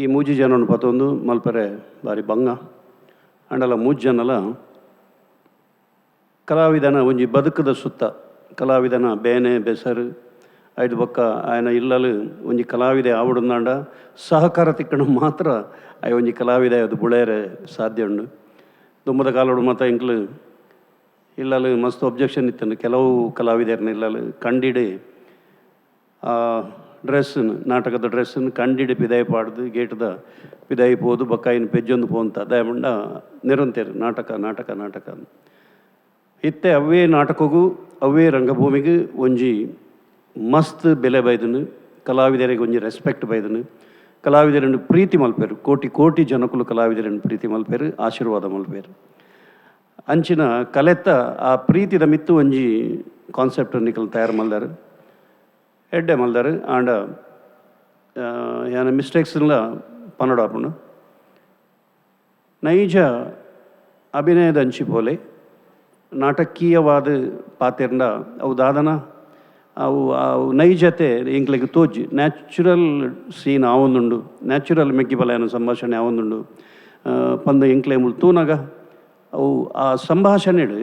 ಈ ಮೂಜಿ ಜನವನ್ನು ಪತ್ತೊಂದು ಮಲ್ಪರೆ ಬಾರಿ ಬಂಗ ಅಂಡಲ ಮೂಜಿ ಜನಲ ಕಲಾವಿದನ ಒಂಜಿ ಬದುಕದ ಸುತ್ತ ಕಲಾವಿದನ ಬೇನೆ ಬೆಸರು ಐದು ಬೊಕ್ಕ ಆಯನ ಇಲ್ಲಲು ಒಂಜಿ ಕಲಾವಿದೆ ಆವಡುಂದಾಂಡ ಸಹಕಾರ ತಿಕ್ಕಣ ಮಾತ್ರ ಆಯ್ ಒಂಜಿ ಕಲಾವಿದೆ ಅದು ಬುಳೇರೆ ಸಾಧ್ಯ ಉಂಡು. ದುಮ್ಮದ ಕಾಲೋಡು ಮಾತ ಇಂಕ್ಲು ಇಲ್ಲಲು ಮಸ್ತ್ ಒಬ್ಜೆಕ್ಷನ್ ಇತ್ತು. ಕೆಲವು ಕಲಾವಿದರನ್ನ ಇಲ್ಲಲು ಕಂಡಿಡಿ ಆ ಡ್ರೆಸ್ಸನ್ನು ನಾಟಕದ ಡ್ರೆಸ್ಸನ್ನು ಕಂಡಿಡಿ ಪಿದಾಯಿ ಪಾಡ್ದು ಗೇಟ್ದ ಪಿದಾಯಿ ಪೋದು ಬೊಕ್ಕಾಯಿನ ಪೆಜ್ಜೊಂದು ಪೋಂತ ದಯಮಂಡ ನಿರಂತೇರು ನಾಟಕ ನಾಟಕ ನಾಟಕ ಇತ್ತೆ ಅವೇ ನಾಟಕಗೂ ಅವೇ ರಂಗಭೂಮಿಗೆ ಒಂಜಿ ಮಸ್ತ್ ಬೆಲೆ ಬೈದನು, ಕಲಾವಿದರಿಗೆ ಒಂಜಿ ರೆಸ್ಪೆಕ್ಟ್ ಬೈದನು, ಕಲಾವಿದರನ್ನು ಪ್ರೀತಿ ಮಲ್ಪೇರು, ಕೋಟಿ ಕೋಟಿ ಜನಕುಲು ಕಲಾವಿದರನ್ನು ಪ್ರೀತಿ ಮಲ್ಪೇರು, ಆಶೀರ್ವಾದ ಮಲ್ಪೇರು. ಅಂಚಿನ ಕಲೆತ್ತ ಆ ಪ್ರೀತಿದ ಮಿತ್ತು ಒಂಜಿ ಕಾನ್ಸೆಪ್ಟ್ ನಿಕಲ್ ತಯಾರು ಮಲ್ದಾರು, ಎಡ್ಡೆ ಮಲ್ದಾರು. ಆಂಡ ಯಾನ ಮಿಸ್ಟೇಕ್ಸ್ಲ ಪನ್ನಡಾಪುಂಡು. ನೈಜ ಅಭಿನಯದ ಅಂಚಿ ಪೋಲೆ ನಾಟಕೀಯವಾದ ಪಾತೆರ್ಂಡ ಅವು ದಾದನ ಅವು ಅವು ನೈಜತೆ ಎಂಕ್ಲೆಗ್ ತೋಜಿ ನ್ಯಾಚುರಲ್ ಸೀನ್ ಆವೊಂದುಂಡು, ನ್ಯಾಚುರಲ್ ಮೆಗ್ಗಿ ಬಲಯನ ಸಂಭಾಷಣೆ ಆವೊಂದುಂಡು ಪಂದ ಎಂಕ್ಲೆ ಮುಲ್ ತೂನಗ ಅವು ಆ ಸಂಭಾಷಣೆಡ್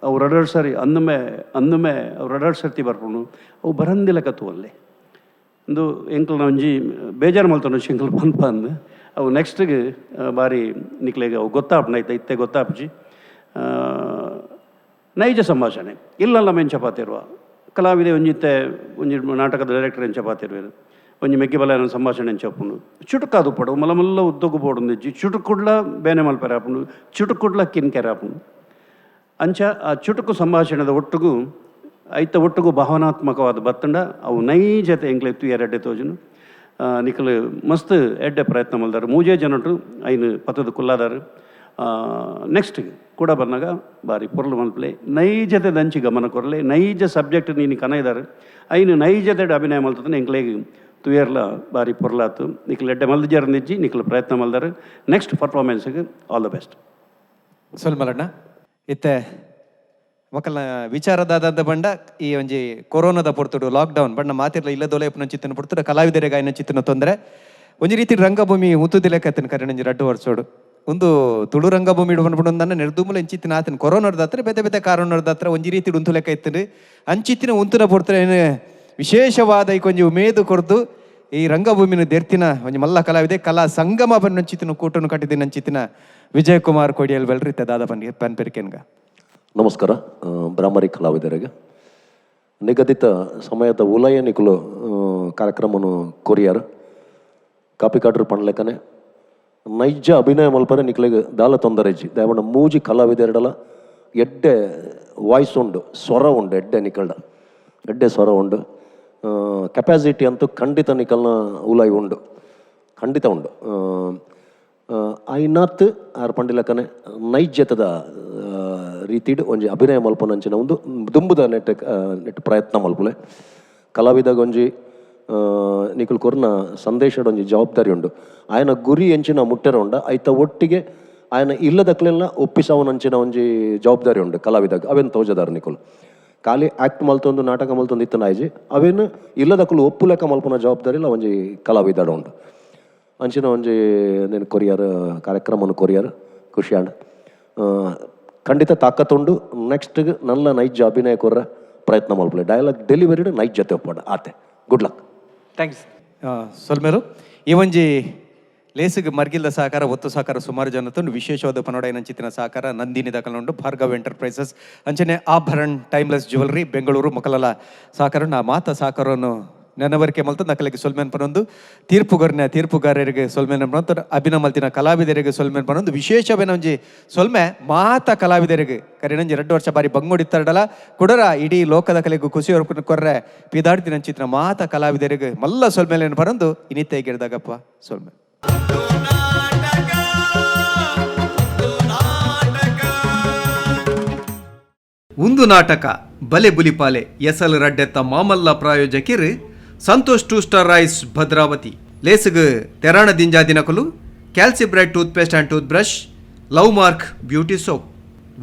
ಅವು ರಡರ್ ಸರಿ ಅಂದಮೆ ಅಂದಮೆ ಅವು ರಡರ್ ಸರ್ತಿ ಬರ್ಪುಂಡು, ಅವು ಬರಂದಿಲ್ಲ ಕತ್ತುವಲ್ಲೆ ಒಂದು ಎಂಕ್ಲ್ನ ಒಂಜಿ ಬೇಜಾರು ಮಲ್ತೊಂಡು ಶಂಕಲ್ ಪನ್ಪ ಅಂದ್ ಅವು ನೆಕ್ಸ್ಟ್ಗೆ ಬಾರಿ ನಿಕ್ಲೆಗ್ ಅವು ಗೊತ್ತಾಪುಂಡು ಐತೆ ಇತ್ತೆ ಗೊತ್ತಾಪುಜಿ. ನೈಜ ಸಂಭಾಷಣೆ ಇಲ್ಲಲ್ಲ ಮೆಂಚ ಪಾತಿರುವ ಕಲಾವಿದೆ ಒಂಜಿತ್ತೆ ಒಂಜಿ ನಾಟಕದ ಡೈರೆಕ್ಟರ್ ಎಂಚ ಪಾತಿರುವೆರು ಒಂಜಿ ಮೆಗ್ಗಿ ಬಲಯನ ಸಂಭಾಷಣೆ ಎಂಚ ಉಪ್ಪುಂಡು ಚುಟುಕಾದು ಪಡು ಮಲ್ಲ ಮಲ್ಲ ಉದ್ದಗು ಬೋಡುಂದಿಜ್ಜಿ ಚುಟುಕುಡ್ಲ ಬೇನೆ ಮಲ್ಪೆರೆ ಆಪುಂಡು, ಚುಟುಕುಡ್ಲ ಕಿನ್ಕೆರೆ ಆಪುಂಡು. ಅಂಚ ಆ ಚುಟುಕು ಸಂಭಾಷಣೆದ ಒಟ್ಟುಗು ಐತ ಒಟ್ಟುಗು ಭಾವನಾತ್ಮಕವಾದ ಬತ್ತಂಡ ಅವು ನೈಜತೆ ಎಂಕ್ಲೆ ಎಡ್ಡೆ ತೋಜುನು. ನಿಕಲ್ ಮಸ್ತ್ ಎಡ್ಡೆ ಪ್ರಯತ್ನ ಮಲ್ದಾರು ಮೂಜೇ ಜನಟು ಐನು ಪತ್ತದ ಕುಲ್ಲಾದಾರು. ನೆಕ್ಸ್ಟ್ ಕೂಡ ಬಂದಾಗ ಬಾರಿ ಪೊರ್ಲು ಮಲ್ಪಲೆ ನೈಜತೆ ದಂಚಿ ಗಮನ ಕೊರಲೆ ನೈಜ ಸಬ್ಜೆಕ್ಟ್ ನೀನು ಕನೈದಾರು ಐನು ನೈಜತೆ ಅಭಿನಯ ಮಲ್ತದ ಎಂಕ್ಲೆಗ್ ತುಯರ್ಲ ಬಾರಿ ಪೊರ್ಲಾತು. ನಿಕ್ಲ್ ಎಡ್ಡೆ ಮಲ್ದಿಜಾರ ನಿಜ್ಜಿ ನಿಕ್ಲ್ ಪ್ರಯತ್ನ ಮಲ್ದಾರು. ನೆಕ್ಸ್ಟ್ ಪರ್ಫಾರ್ಮೆನ್ಸ್ಗೆ all the best. ಸೊಲ್ಮಲಣ್ಣ ಇತ್ತೆ ಮಕ್ಕಳ ವಿಚಾರದಾದಂತ ಬಂಡ ಈ ಒಂಜಿ ಕೊರೋನಾದ ಪೊರ್ತುಡು ಲಾಕ್ಡೌನ್ ಬಣ್ಣ ಮಾತಿರ್ಲ ಇಲ್ಲದೊಲೆ ಚಿತ್ತನ ಪೊರ್ತುಡು ಕಲಾವಿದರಿಗೆ ಗಾಯನ ಚಿತ್ತನ ತೊಂದರೆ ಒಂಜಿ ರೀತಿ ರಂಗಭೂಮಿ ಉತ್ತುದಿಲೆಕತ್ತಿನ ಕರೆಣಂಜಿ ರಡ್ಡು ವರ್ಷೋಡು ಒಂದು ತುಳು ರಂಗಭೂಮಿ ಬಂದ್ಬಿಟ್ಟು ನೆರ್ದುಮುಲ ಇಂಚಿತ್ತಿನ ಆತನ ಕೊರೋನಾದ ಹತ್ರ ಬೇತೆ ಬೇತೆ ಕಾರಣದ ಹತ್ರ ಒಂಜಿ ರೀತಿ ಉಂತು ಲೆಕ್ಕ ಇತ್ತು ಅಂಚಿತ್ತಿನ ಉಂತುನ ಪೊರ್ತುಡು ಏನು ವಿಶೇಷವಾದ ಈ ಕೊಂಜಿ ಉಮೇದು ಕೊರ್ದು ಈ ರಂಗಭೂಮಿನ ದೆರ್ತಿನ ಒಂಜಿ ಮಲ್ಲ ಕಲಾವಿದೆ ಕಲಾ ಸಂಗಮ ಬನ್ನಂಚಿತ್ತಿನ ಕೂಟನು ಕಟ್ಟಿದಿನ ಅಂಚಿತ್ತಿನ ವಿಜಯ್ ಕುಮಾರ್ ಕೊಡಿಯಲ್ ಬೆಲ್ರಿ ಇತ್ತ ದಾದ ಪನ್ ಪನ್ಪೆರಿಕೆನ್ಗ. ನಮಸ್ಕಾರ ಬ್ರಾಹ್ಮರಿ ಕಲಾವಿದರಿಗೆ. ನಿಗದಿತ ಸಮಯದ ಉಲಯ ನಿಕುಲು ಕಾರ್ಯಕ್ರಮನು ಕೊರಿಯರ್ ಕಾಪಿಕಾಡ್ರು ಪಣ್ಲೆಕ್ಕನೆ ನೈಜ ಅಭಿನಯ ಮಲ್ಪರೆ ನಿಕ್ಲೆಗ್ ದಾಲ ತೊಂದರೆ ಇಜ್ಜಿ ದಯಮಂಡ ಮೂಜಿ ಕಲಾವಿದೆರಡಲ ಎಡ್ಡೆ ವಾಯ್ಸ್ ಉಂಡು, ಸ್ವರ ಉಂಡು, ಎಡ್ಡೆ ನಿಕಲ್ಡ ಎಡ್ಡೆ ಸ್ವರ ಉಂಡು, ಕೆಪಾಸಿಟಿ ಅಂತೂ ಖಂಡಿತ ನಿಕಲ್ನ ಉಲಾಯಿ ಉಂಡು, ಖಂಡಿತ ಉಂಡು. ಐನಾತ್ ಆರ್ ಪಂಡಿಲಕ್ಕನೆ ನೈಜತದ ರೀತಿಡ್ ಒಂಜಿ ಅಭಿನಯ ಮಲ್ಪುನಂಚಿನ ಒಂದು ದುಂಬುದ ನೆಟ್ ನೆಟ್ ಪ್ರಯತ್ನ ಮಲ್ಪುಲೆ. ಕಲಾವಿದಾಗ ಒಂಜಿ ನಿಕುಲ್ ಕೊರ್ನ ಸಂದೇಶಡ್ ಒಂಜಿ ಜವಾಬ್ದಾರಿ ಉಂಡು. ಆಯನ ಗುರಿ ಎಂಚಿನ ಮುಟ್ಟೆರ ಉಂಡ ಐತ ಒಟ್ಟಿಗೆ ಆಯನ ಇಲ್ಲದಕ್ಲೆಲ್ಲ ಒಪ್ಪಿಸವನಂಚಿನ ಒಂಜಿ ಜವಾಬ್ದಾರಿ ಉಂಡು ಕಲಾವಿದಾಗ. ಅವೇನು ತೋಜದಾರ ನಿಕುಲ್ ಖಾಲಿ ಆಕ್ಟ್ ಮಲ್ತೊಂದು ನಾಟಕ ಮಲ್ತೊಂದು ಇತ್ತನ ಆಯ್ಜಿ ಅವೇನು ಇಲ್ಲದಕ್ಕಲು ಒಪ್ಪುಲೆಕ್ಕ ಮಲ್ಪುನ ಜವಾಬ್ದಾರಿ ಇಲ್ಲ ಒಂಜಿ ಕಲಾವಿದಾಡ ಉಂಡು. ಅಂಚಿನ ಒಂಜಿ ನೇನು ಕೊರಿಯರ್ ಕಾರ್ಯಕ್ರಮನು ಕೊರಿಯರ್ ಖುಷಿಯಾಂಡ್ ಖಂಡಿತ ತಾಕತ್ತುಂಡು. ನೆಕ್ಸ್ಟ್ ನಲ್ಲ ನೈಜ ಅಭಿನಯ ಕೊರ್ರ ಪ್ರಯತ್ನ ಮಲ್ಪಲೆ ಡೈಲಾಗ್ ಡೆಲಿವರಿಡ್ ನೈಜ್ ಜೊತೆ ಒಪ್ಪಡ ಆತೆ. Good luck. Thanks. ಸೊಲ್ಮೇರು ಈ ಒಂಜಿ ಲೇಸಿಗೆ ಮರ್ಗಿಲ್ದ ಸಹಕಾರ ಒತ್ತು ಸಹಕಾರ ಸುಮಾರು ಜನತುಂಡು. ವಿಶೇಷವಾದ ಪನೋಡೈನಂಚಿತ್ತಿನ ಸಹಕಾರ ನಂದಿನಿ ದಾಖಲುಂಡು, ಭಾರ್ಗವ್ ಎಂಟರ್ಪ್ರೈಸಸ್ ಅಂಚನೆ ಆಭರಣ್ ಟೈಮ್ಲೆಸ್ ಜ್ಯುವೆಲ್ರಿ ಬೆಂಗಳೂರು ಮೊಕಲಲ ಸಹಕಾರ. ನಾ ಮಾತ ಸಹಕಾರವನ್ನು ನೆನವರಿಕೆ ಮಲ್ತ ನಕಲಿಗೆ ಸೊಲ್ಮೆನ್ ಪನೊಂದು, ತೀರ್ಪುಗರ್ನ ತೀರ್ಪುಗಾರರಿಗೆ ಸೊಲ್ಮೆನ್ ಪನೊಂದು, ಅಭಿನಯ ಮಲ್ತಿನ ಕಲಾವಿದರಿಗೆ ಸೊಲ್ಮೆನ್ ಪನೊಂದು, ವಿಶೇಷ ಒಂಜಿ ಸೊಲ್ಮೆ ಮಾತ ಕಲಾವಿದರಿಗೆ. ಕರಿನಂಜಿ 2 ವರ್ಷ ಬಾರಿ ಬಂಗೋಡಿತ್ತರಡಲ ಕುಡರ ಇಡೀ ಲೋಕದ ಕಲೆಗೂ ಖುಷಿ ಕೊರ್ರೆ ಪಿದಾಡ್ತಿನ ಚಿತ್ರ ಮಾತ ಕಲಾವಿದರಿಗೆ ಮಲ್ಲ ಸೊಲ್ಮೆಲೇನು ಪನೊಂದು ಇನಿತೆ ಗಿಡ್ದಾಗಪ್ಪ ಸೊಲ್ಮೆ. ಉಂದು ನಾಟಕ ಬಲೆ ಬುಲಿಪಾಲೆ ಎಸಲ್ ರಡ್ಡೆತ್ತ ಮಾಮಲ್ಲ ಪ್ರಾಯೋಜಕಿರು Santosh two star rice Bhadravati, ಲೇಸುಗು ತೆರಾಣ ದಿಂಜಾ ದಿನಕುಲು, Calcibright toothpaste and tooth brush, love mark beauty soap.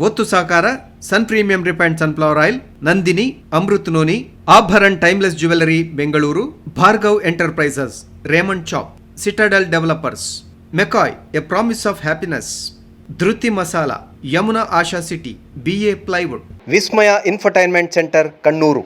ಒತ್ತು ಸಾಕಾರ Sun premium refined sunflower oil, Nandini Amrut noni, Abharan timeless jewellery Bengaluru, Bhargav enterprises, Raymond chop, citadel developers, McCoy a promise of happiness, Dhriti masala, Yamuna Asha city, BA plywood, Vismaya infotainment centre, Kannur.